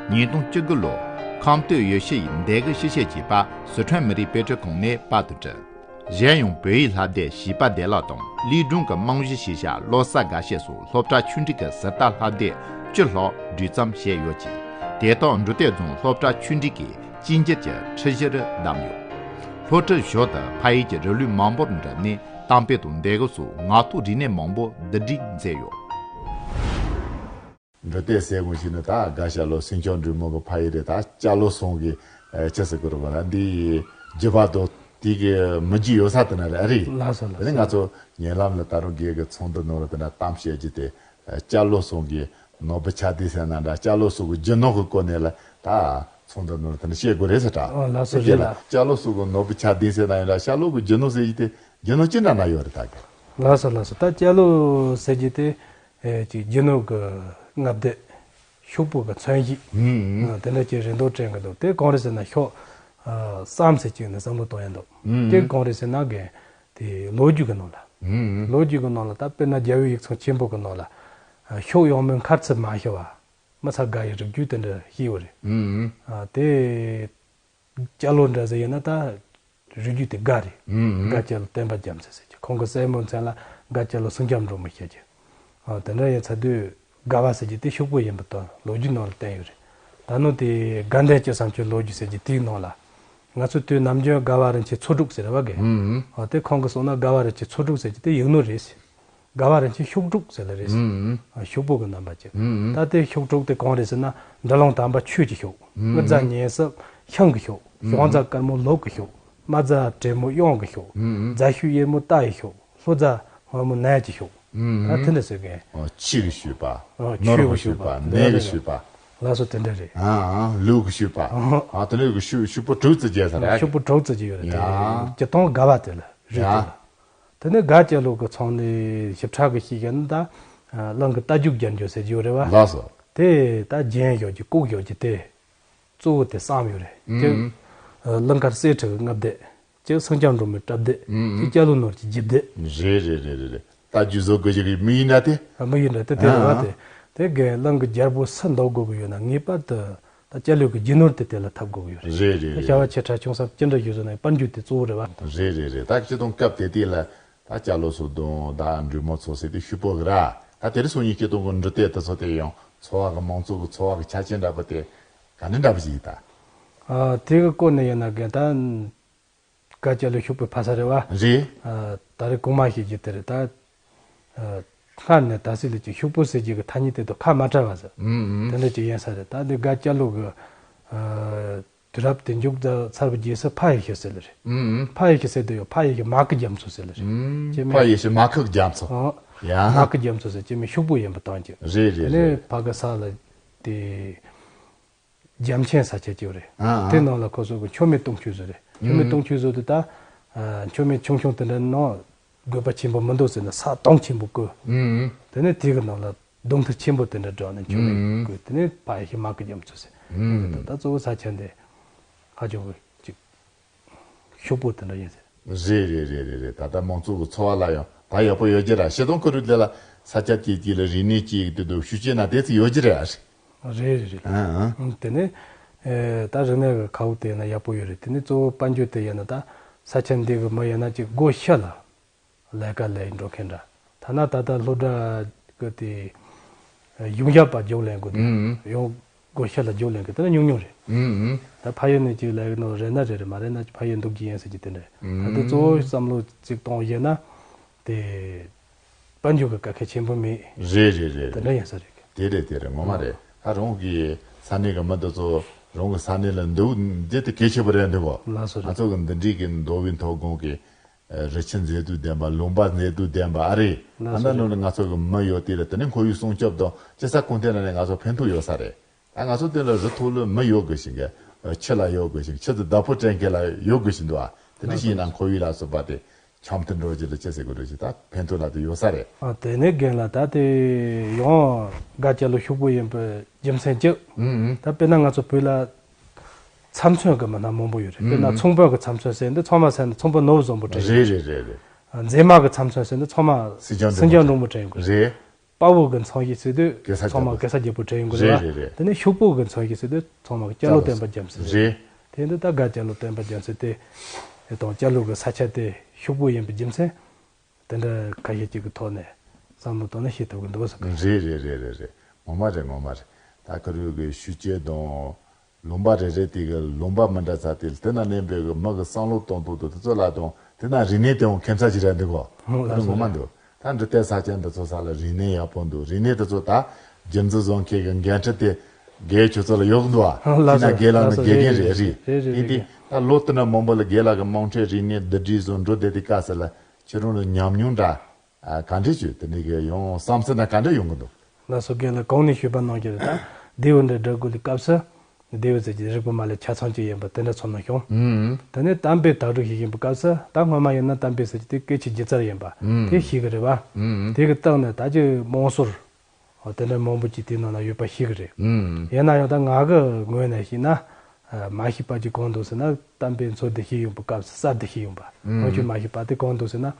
ཉིས་སྟོང་བཅུ་དགུ་ལོར་ཁམས་སྟོད་ཡུལ་ཤུལ་ཡི་འདས་གི་ཤི་བཤད་ཅེས་པ་སི་ཁྲོན་མི་རིགས་དཔེ་སྐྲུན་ཁང་ནས་པར་དུ་བྲིས། གཞན་ཡང་བོད་ཡིག་བསླབ་དེབ་བྱིས་པ་བདེ་བླག་དང་ལུས་སྦྱོང་གི་རྨང་གཞི་ཞེས་བྱ་བློ་གསར་དགའ་བཤད་སོགས་སློབ་གྲྭ་ཆུང་འབྲིང་གི་ཟུར་ལྟ་བསླབ་དེབ་བཅུ་ལྷག་སྒྲིག་རྩོམ་བྱས་ཡོད་ཅིང་ དེ་དག་འབྲུག་སྡེ་རྫོང་སློབ་གྲྭ་ཆུང་འབྲིང་གིས་གཅིག་གྱུར་གྱི་ཁྲིད་གཞིར་བདམས་ཡོད། སློབ་ཁྲིད་ཞོར་དུ་ཕ་ཡུལ་གྱི་རི་ལུད་མང་པོར་འགྲིམས་ནས་གཏམ་དཔེ་དང་ལྡེ་གུ་སོགས་ངག་ཐོག་རིག་གནས་མང་པོ་བསྡུ་སྒྲིག་མཛད་ཡོད། འབྲུག་སྡེ་ཟེར་དགོས་ཞིག་ནི་ད་དགའ་ཤ་ལོ་སེང་ལྕམ་འབྲུག་མོ་གི་ཕ་ཡུལ་རེད། ད་སྐྱ་ལོ་ཟུང་གི་ཨ་ཅི་ཟེར་དགོས་རེད་བ། ད་འདི་རྒྱུད་པ་དང་དེ་གི་མི་རྒྱུད་ཡོད་ས་དེ་ན་རེད། ཨ་རེད། ལགས་སོ་ལགས་སོ། དེ་ནས་ང་ཚོ་ཉེ་ལམ་ལ་ད་རུང་སྒེར་གི་ཚོགས་འདུ་ནང་ལ་དེ་ན་གཏམ་བཤད་རྒྱུ་དེ་ཨ་སྐྱ་ལོ་ཟུང་གི་ནོར་བུ་ཆ་ལྡན་ཟེར་ན་འདྲ། སྐྱ་ལོ་ཟུང་གི་རྒྱུ་ནོར་གི་སྐོར་ནས་ལ་ད་ཚོགས་འདུ་ནང་ལ་དེ་ན་བཤད་དགོས་རེད་ཟེར་དྲ། ཨ་ལགས་སོ། རེད་ལ། སྐྱ་ལོ་ཟུང་གི་ནོར་བུ་ཆ་ལྡན་ཟེར་ན་ཡང་འདྲ། སྐྱ་ལོ་གི་རྒྱུ་ནོར་ཟེར་གྱི་དེ་རྒྱུ་ནོར་ཅི་འདྲ་ན་ཡོད་རེད་ད་གི། ལགས་སོ་ལགས་སོ། ད་སྐྱ་ལོ་ཟེར་གྱི་དེ། ཨེ་ཅིག་རྒྱུ་ནོར་གྱི་མངའ་སྡེ། ཤོག་བུ་གི་མཚོན་བྱེད། ཨུམ། ཨ་དེ་འདྲ་ཅིག་རེད་འདུག་དྲན་གི་འདུག་དེ་གང་རེད་ཟེར་ན་ཤོག་ཨ་བསམ་ཟེར་གྱི་ནི་བསམ་བློ་གཏོང་ཡ་འདུག་ཨུམ། དེ་གང་རེད་ཟེར་ན་རྒན་དེ་ལོ་རྒྱུས་གི་ནང་ལ། ཨུམ། ལོ་རྒྱུས་གི་ནང་ལ་ད་དཔེར་ན་རྒྱལ་བའི་ཡིག་ཚང་ཆེན་པོ་གི་ནང་ལ། ཨ་ཤོག་ཡང་མོའི་མཁར་ཚུལ་མ་ཤེས་པ། མི་ཚ་དགའ་ཡི་རིགས་རྒྱུད་དེ་འདྲ་ཤེས་ཡོད་རེད། ཨུམ། ཨ་དེ། སྐྱ་ལོ་འདྲ་ཟེར་ཡིན་ན་ད་རིགས་རྒྱུད་དེ་དགའ་རེད། ཨུམ། དགའ་སྐྱ་ལོ་བསྟན་པ་རྒྱ་མཚོ་ཟེར་གྱི། ཁོང་གི་སྲས་མོ་མཚན་ལ་དགའ་སྐྱ་ལོ་སེང་ལྕམ་འབྲུག་མོ་ཟེར་གྱི། ཨ་དེ་འདྲ་ཡིན་ཚ་དུས་དགའ་བ་ཟེར་གྱི་དེ་ཤོག་བུ་ཡིན་པ་དང་ལོ་རྒྱུས་ནང་ལ་བསྟན་ཡོད་རེད། ད་ནང་དེ་དགའ་ལྡན་སྐྱིད་བསམ་གྱི་ལོ་རྒྱུས་ཟེར་གྱི་དེའི་ནང་ལ། ང་ཚོ་དུས་ནམ་རྒྱུན་དགའ་བ་རིན་ཆེན་མཚོ་འབྲུག་ཟེར་བ་གི། ཨུམ། ཨ་དེ་ཁོང་གི་གསུང་ན་དགའ་བ་རིན་ཆེན་མཚོ་འབྲུག་ཟེར་གྱི་དེ་ཡིག་ནོར་རེད། དགའ་བ་རིན་ཆེན་ཤོག་དྲུག་ཟེར་ལ་རེད། ཨུམ། ཨ་ཤོག་བུ་གི་རྣམ་པ་ཅན། ཨུམ། ད་དེ་ཤོག་དྲུག་དེ་གང་རེད་ཟེར་ན་འབྲི་ལོང་དམ་པ་ཆོས་ཀྱི་ཤོག་དངུལ་རྫ་ཉེ་སྲབ་ཤིང་གི་ཤོག་ཤོང་རྫ་དཀར་མོ་ལོག་གི་ཤོག་མ་རྫ་དྲེད་མོ་གཡང་གི་ཤོག་རྫ་ཤུལ་གཡེར་མོ་རྟ་ཡི་ཤོག་ལྷོ་རྫ་སྔོན་མོ་ནས་ཀྱི་ཤོག་ད་དེ་འདྲ་ཟེར་མཁན། ཨོ་ཆོས་ཀྱི་ཤོག་པ། ཨོ་ནོར་གྱི་ཤོག་པ། ནས་ཀྱི་ཤོག་པ། ལགས་སོ་དེ་འདྲ་རེད། ཨ་ཨ་ལུག་གི་ཤོག་པ། ཨ་དེ་ལུག་གི་ཤོག་ཤོག་པོ་དྲུག་ཙམ་བརྒྱབ་ས་རེད། ཤོག་པོ་དྲུག་ཙམ་བརྒྱབ་ཡོད་རེད། ཡ། སྤྱིར་བཏང་དགའ་བ་དེ་ལ་རེད། ཡ། དེ་ལ། དེ་ནས་དགའ་སྐྱ་ལོ་གི་ཚོང་ནས་ཞིབ་ཕྲ་གི་ཤེས་ཀྱི་ན་ད། གླིང་གི་རྟ་རྒྱུག་རྒྱལ་འགྱུར་ཟེར་རྒྱུ་རེད་བ། ལགས་སོ། དེ་ད་རྒྱན་ཡོད་ཀྱི་ལྐོག་ཡོད་ཀྱི་དེ། གཙོ་བོ་དེ་བསམ་ཡོད་རེད། ཨུམ། གཅིག་གླིང་དཀར་གསེར་ཁྲི་གི་མངའ་སྡེ། གཅིག་སེང་ལྕམ་འབྲུག་མོའི་གྲབས་སྡེ། ཨུམ། གཅིག་སྐྱ་ལོ་ནོར་གྱི་རྒྱུད་སྡེ། རེད་རེད་རེད་རེད་རེད། རྟ་རྒྱུག་བཟོ་དགོས་ཀྱི་མི་ཡིན་ན་དེ། མི་ཡིན་ན་དེ་དེ་རེད་བ། ཨ། དེ་དེ་གའི་གླིང་གི་རྒྱལ་པོ་སུ་འདུག་དགོས་ཀྱི་ཡོད་ན་ངེས་པར་དུ། ད་སྐྱ་ལོ་གི་རྒྱུ་ནོར་དེ་དེ་ལ་ཐུག་དགོས་ཀྱི་ཡོད་རེད། རེད་རེད་ད་རེད། བྱ་བ་ཆེ་ཕྲ་ཆུང་གསུམ་ཅི་འདྲ་ཡོད་ཟེར་ན་དཔལ་འབྱོར་དེ་གཙོ་བོ་རེད་བ། རེད་རེད་རེད། ད་སྤྱིར་བཏང་སྐབས་དེ་དུས་ལ་ད་སྐྱ་ལོ་སོགས་དང་ད་འབྲུག་མོ་ཚོ་ཟེར་དུས་ཤོག་པོ་གི་ར། ད་དེ་རིང་སང་ཉིན་སྤྱིར་བཏང་གི་འབྲུག་སྡེ་དེ་ཚོ་དེ་ཡང་འཚོ་བ་གི་མང་ཚོགས་ཀྱི་འཚོ་བ་གི་ཆ་རྐྱེན་འདྲ་པོ་དེ་ག་ནས་འདྲ་པོ་ཞིག་ཡིན་ད། ཨ་དེ་གི་སྐོར་ནས་ཡིན་ན་རྒན་ད། དགའ་སྐྱ་ལོ་ཤོག་པོའི་ཕ་ས་རེད་བ། རེད། ཨ་ད་རེས་གོང་མ་ཞིག་གིས་དེ་རེད་ད། ཨ་སྔར་ནས་ད་སྲིད་ལ་ཅིག་ཤོག་པོ་ཟེར་རྒྱུ་གི་ཐ་སྙད་དེ་དང་ཁ་མ་བྲལ་བ་ཟེར། ཨུམ་ཨུམ། དེ་འདྲ་ཅིག་ཡིན་ས་རེད། ད་འདི་དགའ་སྐྱ་ལོ་གི་ཨ་དུས་རབས་དེ་མཇུག་ད་ཚར་བའི་རྗེས་སུ་ཕ་ཡི་ཤི་ཟེར་ལ་རེད། ཨུམ་ཨུམ། ཕ་ཡི་ཤི་ཟེར་དུ་ཡོད། ཕ་ཡི་ཤི་མ་ཀི་རྒྱ་མཚོ་ཟེར་ལ་རེད། ཨུམ། ཅེས་མིན། ཕ་ཡི་ཤི་མ་ཁུག་རྒྱ་མཚོ། ཨ་ཡ། མ་ཀི་རྒྱ་མཚོ་ཟེར་ཅེས་མིན་ཤོག་པོ་ཡིན་པ་དང་ཅིག་རེད་རེད་དེ་ནས་རེད། ཕ་གི་ས་ལ་དེ། རྒྱ་མཚན་ས་ཆ་གཅིག་རེད། ཨ་ཨ། དེ་ནང་ལ་ཁོ་ཚོ་གི་མཆོད་མེ་གཏོང་ཆོས་བཟོ་རེད། མཆོད་མེ་ཨུམ། གཏོང་ཆོས་བཟོ་དུས་ད། ཨ་མཆོད་མེ་ཆུང་ཆུང་དེ་འདྲ་ནང་དགོས་པ་ཆེན་པོ་མི་འདུག་ཟེར་ན་ས་དོང་ཆེན་པོ་བརྐོས། ཨུམ། དེ་ནས་དེ་གི་ནང་ལ་སྡོང་དུ་ཆེན་པོ་དེ་འདྲ་བསྒྲགས་ནས་མཆོད་མེ་ཨུམ། བརྐོས། དེ་ནས་ཕ་ཡི་ཤི་མ་ཀི་རྒྱ་མཚོ་ཟེར། ཨུམ། ད་གཙོ་བོ་ས་ཆ་འདི་ཧ་ཅང་གི་ཅིག་ཤོག་པོ་དེ་འདྲ་ཡིན་ཟེར། རེད་རེད་རེད་རེད་རེད། ད་ལྟ་མང་ཚོགས་ཀྱི་འཚོ་བ་ལ་ཡང་ད་ཡག་པོ་ཡོད་ཀྱི་ར། ཤེས་དོན་ཁུ་རུ་དེ་ལ་ས་ཆ་དེ་དེ་ལ་རིག་གནས་ཅིག་དེ་དུ་ཤུགས་ཆེ་ན་དེ་ཚོ་ཡོད་ཀྱི་རེད་ཨ། རེད་རེད་རེད། ཨ་ཨ། དེ་ནས་ཨེ་ད་རིག་གནས་ཀྱི་ཁ་བོ་དེ་ཡིན་ན་ཡག་པོ་ཡོད་རེད། དེ་ནས་གཙོ་བོ་དཔལ་འབྱོར་དེ་ཡིན་ན་ད་ས་ཆ་འདི་གི་མི་ཡིན་ན་ཅིག་སྒོ་ཕྱི་ལ་ལས་ཀ་ལས་འགྲོ་མཁན་འདྲ། ཐ་ན་ད་ལྟ་སློབ་གྲྭ་གི་དེ་ཡོང་ཡག་པ་རྒྱུགས་ལེན་དགོས་དེ་ཨུམ་ཨུམ། ཡོང་སྒོ་ཕྱི་ལ་རྒྱུགས་ལེན་གི་དེ་ནི་ཉུང་ཉུང་རེད། ཨུམ་ཨུམ། ད་ཕ་ཡུལ་ནས་ཅིག་ལས་ཀྱི་ནོ་རེད་ན་རེད་རེད་མ་རེད་ན་ཕ་ཡུལ་འདུག་གི་ཡིན་ཟེར་གྱི་དེ་འདྲ་རེད། ད་ལྟ་གཙོ་བོ་བསམ་བློ་ཅིག་གཏོང་ཡས་ན། དེ། དཔལ་འབྱོར་གྱི་དཀའ་ཁག་ཆེན་པོ་མེད། རེད་རེད་རེད། དེ་འདྲ་ཡིན་ས་རེད། དེ་རེད་དེ་རེད་ངོ་མ་རེད། ད་རང་གི་ས་གནས་ཀྱི་མི་འདི་ཚོ་རང་གི་ས་གནས་ལ་འདུག་འདི་དེ་གལ་ཆེ་པོ་རེད་འདུག་གོ། ལགས་སོ་རེད། ང་ཚོ་གི་འདི་འདྲའི་གི་མདོ་དབུས་མཐོ་སྒང་གི་རི་ཆུ་མཛེས་སྡུག་ལྡན་པ་ལུང་པ་མཛེས་སྡུག་ལྡན་པ་ཨ་རེད། ལགས་སོ་རེད། ཨ་ན་ནོ་ལ་ང་ཚོ་གི་མི་ཡོད་དེ་ལ་དེ་ནས་ཁོར་ཡུག་སྲུང་སྐྱོབ་དང་སྤྱི་ས་གོང་ཐད་ལ་ནས་ང་ཚོ་ཕན་ཐོགས་ཡོད་ས་རེད། ད་ང་ཚོ་དེ་ལ་རི་ཐོག་ལ་མི་ཡོད་དགོས་ཤིང་གི་ཆུ་ལ་ཡོད་དགོས་ཤིང་ཆུ་དེ་བདག་པོ་སྤྲད་མཁན་ལ་ཡོད་དགོས་ཤིང་འདུག་ཨ། དེ་འདྲ་ཞིག་ཡིན་ན་ཁོར་ཡུག་ལ་སོགས་པ་དེ་འཆམ་མཐུན་འགྲོ་རྒྱུ་ལ་ཅི་ཟེར་དགོས་རེད་ཅེ་ད་ཕན་ཐོགས་ལ་དེ་ཡོད་ས་རེད། ཨ་དེ་ནས་རྒན་ལགས་ད་དེ་ཡང་དགའ་སྐྱ་ལོ་ཤོག་བུ་ཡིན་པའི་རྒྱུ་མཚན་གཅིག་ཨུམ་ཨུམ། ད་དཔེར་ན་ང་ཚོ་བོད་ལ་ཚབ་མཚོན་གྱི་མི་སྣ་མང་པོ་ཡོད་རེད། དཔེར་ན་ཨུམ་ཨུམ། ཚོང་དཔོན་གྱི་ཚབ་མཚོན་ཟེར་འདི་ཚང་མ་ཟེར་ན་ཚོང་དཔོན་ནོར་བུ་བཟང་པོ་དྲན་ཡོད་རེད། རེད་རེད་རེད་རེད། མཛེས་མ་གི་ཚབ་མཚོན་ཟེར་འདི་ཚང་མ་སེང་ལྕམ་སེང་ལྕམ་འབྲུག་མོ་དྲན་ཡོད་རེད། རེད། དཔའ་བོ་གི་མཚོན་བྱེད་ཟེར་དུས་གེ་སར་ཚང་མ་རྒྱལ་པོ། གེ་སར་རྒྱལ་པོ་དྲན་ཡོང་གི་རེད་བ། རེད་རེད་རེད། དེ་ནས་ཤོག་བུ་གི་མཚོན་བྱེད་ཟེར་དུས་ཚང་མ་སྐྱ་ལོ་སྐྱ་ལོ་བསྟན་པ་རྒྱ་མཚོ་ཟེར། རེད། དེ་འདི་ད་དགའ་སྐྱ་ལོ་བསྟན་པ་རྒྱ་མཚོ་དེ་དང་སྐྱ་ལོ་གི་ས་ཆ་དེ་ཤོག་བུ་ཡིན་པའི་རྒྱུ་མཚན་དེ་འདྲ་ཁ་ཤས་ཅིག་གི་ཐོག་ནས་བསམ་བློ་བཏང་ན་ཤེས་ཐུབ་ཀྱི་འདུག་ཟེར་གི། རེད་རེད་རེད་རེད་རེད། ངོ་མ་རེད་ངོ་མ་རེད། ད་ཁ་རུ་གི་ཤུགས་རྐྱེན་དང་། ལུང་པ་རེ་རེ་དེ་གི་ལུང་པ་མི་འདྲ་ས་དེ་དེ་ན་གནས་པའི་གི་མི་གི་བསམ་བློ་གཏོང་སྟངས་དང་དེ་ཚོ་ལ་དང་དེ་ན་རིག་གནས་དེའང་ཁྱད་མཚར་ཅིག་རེད་འདུག་གོ། ཨོ་ལགས་སོ། ངོ་མ་འདུག་ད་འབྲི་དེབ་ས་ཆ་འདི་ཚོ་ས་ལ་རིག་གནས་ཡག་པོ་འདུག་རིག་གནས་དེ་ཚོ་ད་རྒྱུ་འཛིན་བཟོ་མཁན་གི་འགན་འཁྲི་དེ་དགེ་ཁྱོད་ཚོ་ལ་ཡོད་འདུག་ཨ། ཨོ་ལགས་སོ། དེ་ན་དགེ་ལགས་ནི་ལགས་སོ། དགེ་རྒན་རེད། རེད་རེད། རེད་རེད། ཡིན་དེ་རེད། ད་ལོ་དེ་ན་མང་པོ་ལ་དགེ་ལགས་གི་དམངས་ཁྲོད་རིག་གནས་བསྡུ་སྒྲིག་བཟོ་འགྲོ་བསྡད་དེ་དཀའ་ས་ལ་ཁྱེད་རང་ལ་ཉམས་མྱོང་འདྲ། ཨ། ག་འདྲས་བྱུང་། དེ་འདྲའི་གི་ཡང་བསམ་ཚུལ་ན་ག་འདྲས་ཡོང་གི་འདུག་ལགས་སོ། རྒན་ལགས་གོང་ནས་ཞུས་པ་ནང་བཞིན་རེད། ད་ལྡེའུ་འདྲ་འདྲ་དགོས་ལི་སྐབས་སུ་ལྡེའུ་ཟེར་གྱི་རིག་པ་མ་ལས་ཆ་ཚང་གཅིག་ཡིན་པ་དེ་འདྲ་ཚོར་སྣང་བྱུང་། ཨུམ། དེ་ནས་གཏམ་དཔེ་དག་སྒྲུབ་ཞིག་ཡིན་པའི་སྐབས་སུ་ད་སྔོན་མ་ཡིན་ན་གཏམ་དཔེ་ཟེར་གྱི་དེ་སྐད་ཆ་སྒྱུ་རྩལ་ཡིན་པ། ཨུམ། དེ་ཤེས་གི་རེད་བ། ཨུམ། དེ་གི་སྟེང་ནས་ད་ཅི་དམངས་སྲོལ་དེ་འདྲ་མང་པོ་ཅིག་དེའི་ནང་ན་ཡོད་པ་ཤེས་གི་རེད། ཨུམ། ཡིན་ན་ཡང་ད་ང་གི་ངོས་ནས་བཤད་ན། ཨ། མ་ཤེས་པ་ཅིག་གང་འདུག་ཟེར་ན། གཏམ་དཔེ་མཚོ་བསྡུ་ཞིག་ཡོང་པའི་སྐབས་སུ་ས་བསྡུ་ཞིག་ཡོང་པ། ཨུམ། ང་ཚོས་མ་ཤེས་པ་དེ་གང་འདུག་ཟེར་ན། ཨ།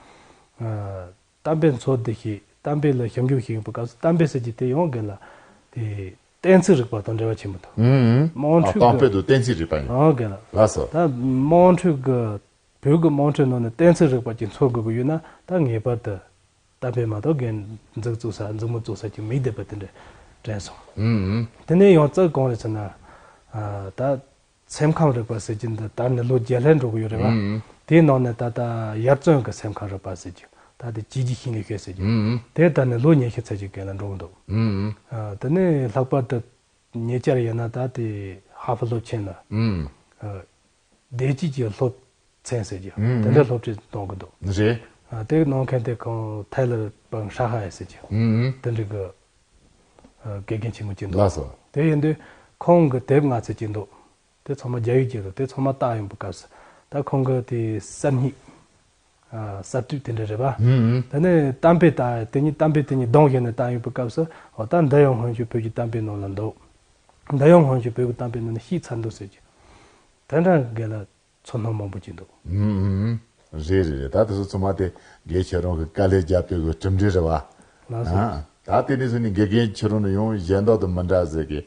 གཏམ་དཔེ་མཚོ་བསྡུ་ཞིག་གཏམ་དཔེ་ལ་ཞིབ་འཇུག་ཞིག་ཡོང་པའི་སྐབས་སུ་གཏམ་དཔེ་ཟེར་གྱི་དེ་ཡང་རྒན་ལགས་དེ་གཏན་ཚིགས་རིག་པ་དང་འབྲེལ་བ་ཆེན་པོ་འདུག་ཨུམ། དམངས་ཨ། ཁྲོད་གཏམ་ཀྱི་དཔེ་དང་གཏན་ཚིགས་རིག་པ་ཡིན། ཨང་། རྒན་ལགས། ལགས་སོ། ད་དམངས་ཁྲོད་ཀྱི་བོད་ཀྱི་དམངས་ཁྲོད་ནང་ནས་གཏན་ཚིགས་རིག་པ་ཅིག་འཚོལ་དགོས་ཀྱི་ཡོད་ན་ད་ངེས་པར་དུ་གཏམ་དཔེ་མ་གཏོགས་རྒན་འཛུགས་བཙུགས་ས་མཛུབ་མོ་བཙུགས་ས་ཅིག་མེད་བསྡད་པ་དེ་འདྲ་དྲན་སོང་། ཨུམ། དེ་ནས་ཡང་གཅིག་གང་རེད་ཟེར་ན། ཨ། ད་སེམས་ཁམས་རིག་པ་ཟེར་གྱི་འདི་ད་ནི་ལོ་བརྒྱད་ལྷག་འགྲོ་གི་ཡོད་རེད་བ། ཨུམ། དེའི་ནང་ནས་ད་ལྟ་ཡར་བརྩོན་གྱི་སེམས་ཁམས་རིག་པ་ཟེར་གྱི་ད་ལྟ་བྱས་རྗེས་ཤིང་ལས་ཤེས་ཟེར་གྱི། ཨུམ། དེ་ད་ནི་ལོ་ཉི་ཤུ་ཙམ་ཅིག་རྒན་ལགས་འགྲོ་གི་འདུག་ཨུམ། ཨ། དེ་ནས་ལྷག་པར་དུ་ཉེ་ཆར་ཡིན་ན་ད་དེ་ཧ་ཧྥུ་སློབ་ཆེན་ལ། ཨུམ། ཨ། བདེ་སྐྱིད་ཀྱི་སློབ་ཚན་ཟེར་གྱི། ཨུམ། དེ་འདྲ་སློབ་ཁྲིད་གཏོང་གི་འདུག་རེད། ཨ། དེ་གནང་མཁན་དེ་ཁོང་ཐའི་ལར་པང་ཧྲ་ཧ་ཡ་ཟེར་གྱི། ཨུམ། དེ་འདྲ་གི། ཨ། དགེ་རྒན་ཆེན་མོ་ཅིག་འདུག་ལགས་སོ། དེ་ཡིན་དུས་ཁོང་གི་དེབ་ལྔ་ཙམ་ཅིག་འདུག་དེ་ཚང་མ་རྒྱ་ཡིག་ཅིག་འདུག་དེ་ཚང་མ་བལྟ་ཡོང་པའི་སྐབས་སུ་ད་ཁོང་གི་དེ་གསར་རྙེད། ཨ། གསར་གཏོད་དེ་འདྲ་རེད་པ། ཨུམ། དེ་ནས་གཏམ་དཔེ་ད་དེ་ཉིད་གཏམ་དཔེ་དེ་ཉིད་གདོང་བཞིན་ནས་བལྟ་ཡོང་པའི་སྐབས་སུ། འོ། ད་འདི་ཡང་སྔོན་བྱོན་བོད་ཀྱི་གཏམ་དཔེ་ནང་ལ་འདུག་འདི་ཡང་སྔོན་བྱོན་བོད་ཀྱི་གཏམ་དཔེ་ནང་ནས་ཤེས་ཚར་འདུག་ཟེར་གྱི། དེ་འདྲ་རྒན་ལགས་ཚོར་སྣང་མང་པོ་ཅིག་འདུག་ཨུམ། ཨུམ། རེད་རེད་རེད། ད་དེ་ཚོ་ཚང་མ་དེ་རྒན་ཁྱེད་རང་གི་དཀའ་ལས་རྒྱབ་པའི་གི་གྲུབ་འབྲས་རེད་བ། ལགས་སོ། ཨ། ད་དེ་ནས་བཟུང་ནས་དགེ་རྒན་ཁྱེད་རང་ནས་ཡང་གཞན་དག་དང་མི་འདྲ་ཟེར་གི།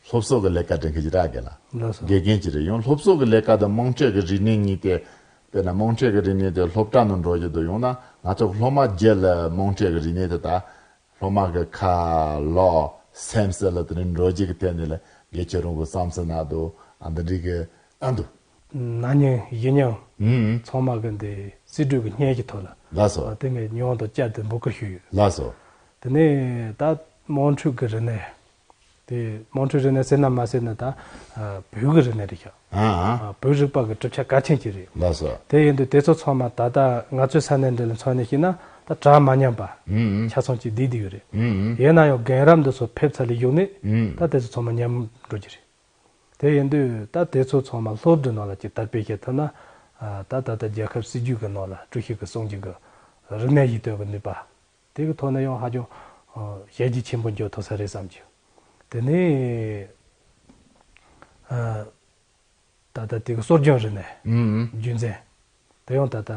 སློབ་གསོ་གི་ལས་ཀ་སྒྲུབ་མཁན་ཅིག་རེད་རྒན་ལགས། ལགས་སོ། དགེ་རྒན་ཅིག་རེད། ཡང་སློབ་གསོ་གི་ལས་ཀ་དང་དམངས་ཁྲོད་ཀྱི་རིག་གནས་གཉིས་དེ། དཔེར་ན་དམངས་ཁྲོད་ཀྱི་རིག་གནས་དེ་སློབ་གྲྭ་ནང་འགྲོ་རྒྱུ་དང་ཡང་ན་ང་ཚོ་སློབ་མ་བརྒྱུད་ལ་དམངས་ཁྲོད་ཀྱི་རིག་གནས་དེ་དག་སློབ་མ་གི་ཁ་ལག་སེམས་སུ་ལ་དེ་ནས་འགྲོ་རྒྱུ་གི་ཐད་ནས་ལ་དགེ་ཁྱེད་རང་གི་བསམ་ཚུལ་ན་དུ་ཨ་འདི་འདྲའི་གི་ཨ་འདུག་ན་ནིང་གཞེས་ནིང་། ཨུམ། ཚང་མ་གི་འདི་སྲིད་གྲོས་ཀྱི་སྙན་ཞུ་ཐོག་ལ། ལགས་སོ། ཨ། དེ་ངས་མྱོང་དང་བཅར་ཏེ་འབོད་སྐུལ་ཞུས་ཡོད། ལགས་སོ། དེ་ནས་ད་དམངས་ཁྲོད་ཀྱི་རིག་གནས། དེ་དམངས་ཁྲོད་རིག་གནས་ཟེར་ན་མ་ཟེར་ན་ད། ཨ། བོད་ཀྱི་རིག་གནས་རེད་ཤག་ཨ། ཨ། བོད་རིག་པ་གི་གྲུབ་ཆ་གལ་ཆེན་ཅིག་རེད། ལགས་སོ། དེ་ཡིན་དུས་དེ་ཚོ་ཚང་མ་ད་ལྟ་ང་ཚོའི་ས་གནས་འདི་ལ་མཚོན་ནས་བཤད་ན་ད་གྲ་མ་ཉམས་པ། ཨུམ། ཆ་ཚང་ཅིག་བསྡད་བསྡད་ཡོད་རེད། ཨུམ། ཡིན་ན་ཡང་རྒན་རབས་འདི་ཚོ་ཕེབས་ཚར་ལས་གཞུག་ནས། ཨུམ། ད་དེ་ཚོ་ཚང་མ་ཉམས་འགྲོ་གི་རེད། དེ་ཡིན་དུས་ད་དེ་ཚོ་ཚང་མ་སློབ་གྲྭ་ནང་ལ་ཅིག་དར་སྤེལ་བྱེད་ཐུབ་ན། ཨ། ད་ད་ལྟ་རྒྱལ་ཁབ་སྲིད་ཇུས་ཀྱི་ནང་ལ་ཀྲུའུ་ཞི་གིས་གསུངས་ཀྱི་གི་རིག་གནས་ཡིད་རྟོན་གྱི་ནུས་པ། དེ་གི་ཐོག་ནས་ཡང་ཧ་ཅང་། ཨ། བྱས་རྗེས་ཆེན་པོ་འཇོག་ཐུབ་ས་རེད་བསམ་གྱི། དེ་ནས། ཨ། ད་ལྟ་དེ་གི་སྲོལ་རྒྱུན་རིག་གནས། ཨུམ། རྒྱུན་འཛིན། དེ་ཡང་ད་ལྟ་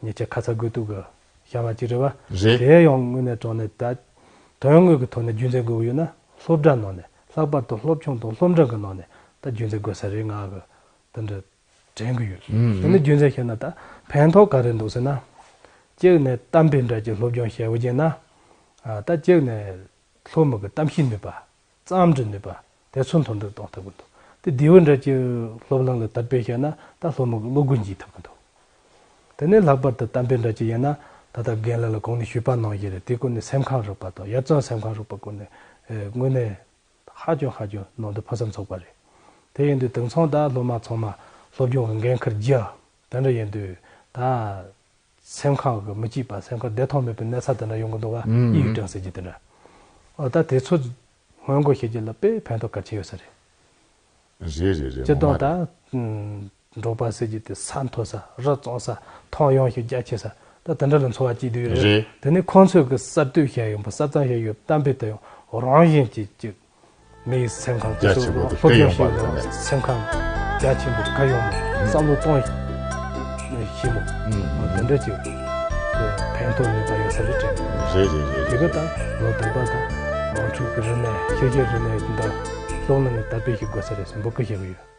ཉེ་ཆར་ཁ་ཚ་དགོས་གཏུགས་གི་བྱ་བ་ཅིག་རེད་བ། རེད། དེ་ཡང་དངོས་གནས་དྲང་གནས་ད་དོན་དངོས་ཀྱི་ཐོག་ནས་རྒྱུན་འཛིན་དགོས་ཀྱི་ཡོད་ན་སློབ་གྲྭ་ནང་ནས། ལྷག་པར་དུ་སློབ་ཆུང་དང་སློབ་འབྲིང་གི་ནང་ནས་ད་རྒྱུན་འཛིན་དགོས་ས་རེད། ང་གི་དེ་འདྲ་དྲན་གྱི་ཡོད། ཨུམ། དེ་ནས་རྒྱུན་འཛིན་བྱས་ན་ད་ཕན་ཐོགས་ག་རེ་འདུག་ཟེར་ན། གཅིག་ནས་གཏམ་དཔེ་འདྲ་ཅིག་སློབ་སྦྱོང་བྱས་པ་བྱས་ན། ཨ། ད་གཅིག་ནས་སློབ་མ་གི་གཏམ་བཤད་ནུས་པ། བརྩམས་འབྲི་ནུས་པ་དེ་ཚོ་མཐོར་འདེགས་གཏོང་ཐུབ་ཀྱི་འདུག་དེ་ལྡེའུ་འདྲ་ཅིག་སློབ་གླིང་ལ་དར་སྤེལ་བྱས་ན་ད་སློབ་མ་གི་བློ་སྒོ་འབྱེད་ཐུབ་ཀྱི་འདུག་དེ་ནས་ལྷག་པར་དུ་གཏམ་དཔེ་འདྲ་ཅིག་ཡིན་ན་ད་ལྟ་རྒན་ལགས་ལ་གོང་ནས་ཞུས་པ་ནང་བཞིན་རེད། དེ་སྐོར་ནས་སེམས་ཁམས་རིག་པ་དང་ཡར་བརྩོན་སེམས་ཁམས་རིག་པ་སྐོར་ནས། ཨེ། དངོས་གནས་ཧ་ཅང་ཧ་ཅང་ནང་དོན་ཕུན་སུམ་ཚོགས་པ་རེད། དེ་ཡིན་དུས་དེང་སང་ད་སློབ་མ་ཚང་མ་སློབ་སྦྱོང་གི་འགན་ཁུར་རྒྱག་དེ་འདྲ་ཡིན་དུས་ད། སེམས་ཁམས་ཀྱི་མི་སྐྱིད་པ། སེམས་ཁམས་བདེ་ཐང་མེད་པའི་གནས་ཚུལ་དེ་འདྲ་ཡོང་གི་འདུག་ག་ཨུམ། ཨི་ཡུལ་ཀྲང་ཟེར་གྱི་དེ་འདྲ། ཨོ། ད་དེ་ཚོ་སྔོན་འགོག་བྱེད་རྒྱུ་ལ་དཔེ་ཕན་ཐོགས་གལ་ཆེ་ཡོད་ས་རེད། རེད་རེད་རེད། སྤྱིར་བཏང་ངོ་མ་ད། རེད། ཨུམ། འབྲོག་པ་ཟེར་གྱི་དེ་ས་མཐོ་ས། རི་གཙང་ས། ཐང་ཡངས་ཤིང་རྒྱ་ཆེ་ས། ད་དེ་འདྲ་ལ་འཚོ་བ་སྐྱེལ་དུས་རེད། རེད། དེ་ནས་ཁོང་ཚོས་གི་གསར་གཏོད་བྱས་ཡོང་པ། གསར་རྩོམ་བྱས་ཡོད་གཏམ་དཔེ་དེ་ཡང་རང་བཞིན་གྱིས་ཅིག་མི་ཡི་སེམས་ཁམས་དེ་ཚོ་རྒྱ་ཆེན་པོ་དེ་སློབ་སྦྱོང་བྱས་ཡོད་ན་སེམས་ཁམས་རྒྱ་ཆེན་པོ་དེ་ག་ཡོང་། ཨུམ། བསམ་བློ་གཏོང་ཤེས་མོ། ཨུམ། དེ་འདྲ་ཅིག་གི་ཕན་ཐོགས་ནུས་པ་ཡོད་ས་རེད་དྲན། རེད་རེད་རེད། དེ་ག་ད་ལོ་དུས་པ་དང་དམངས་ཁྲོད་ཀྱི་རིག་གནས། ཤེས་བྱའི་རིག་གནས་འདི་སློབ་གླིང་ནས་དར་སྤེལ་ཞིག་དགོས་ས་རེད་ཟེར་འབོད་སྐུལ་བྱེད་ཀྱི་ཡོད།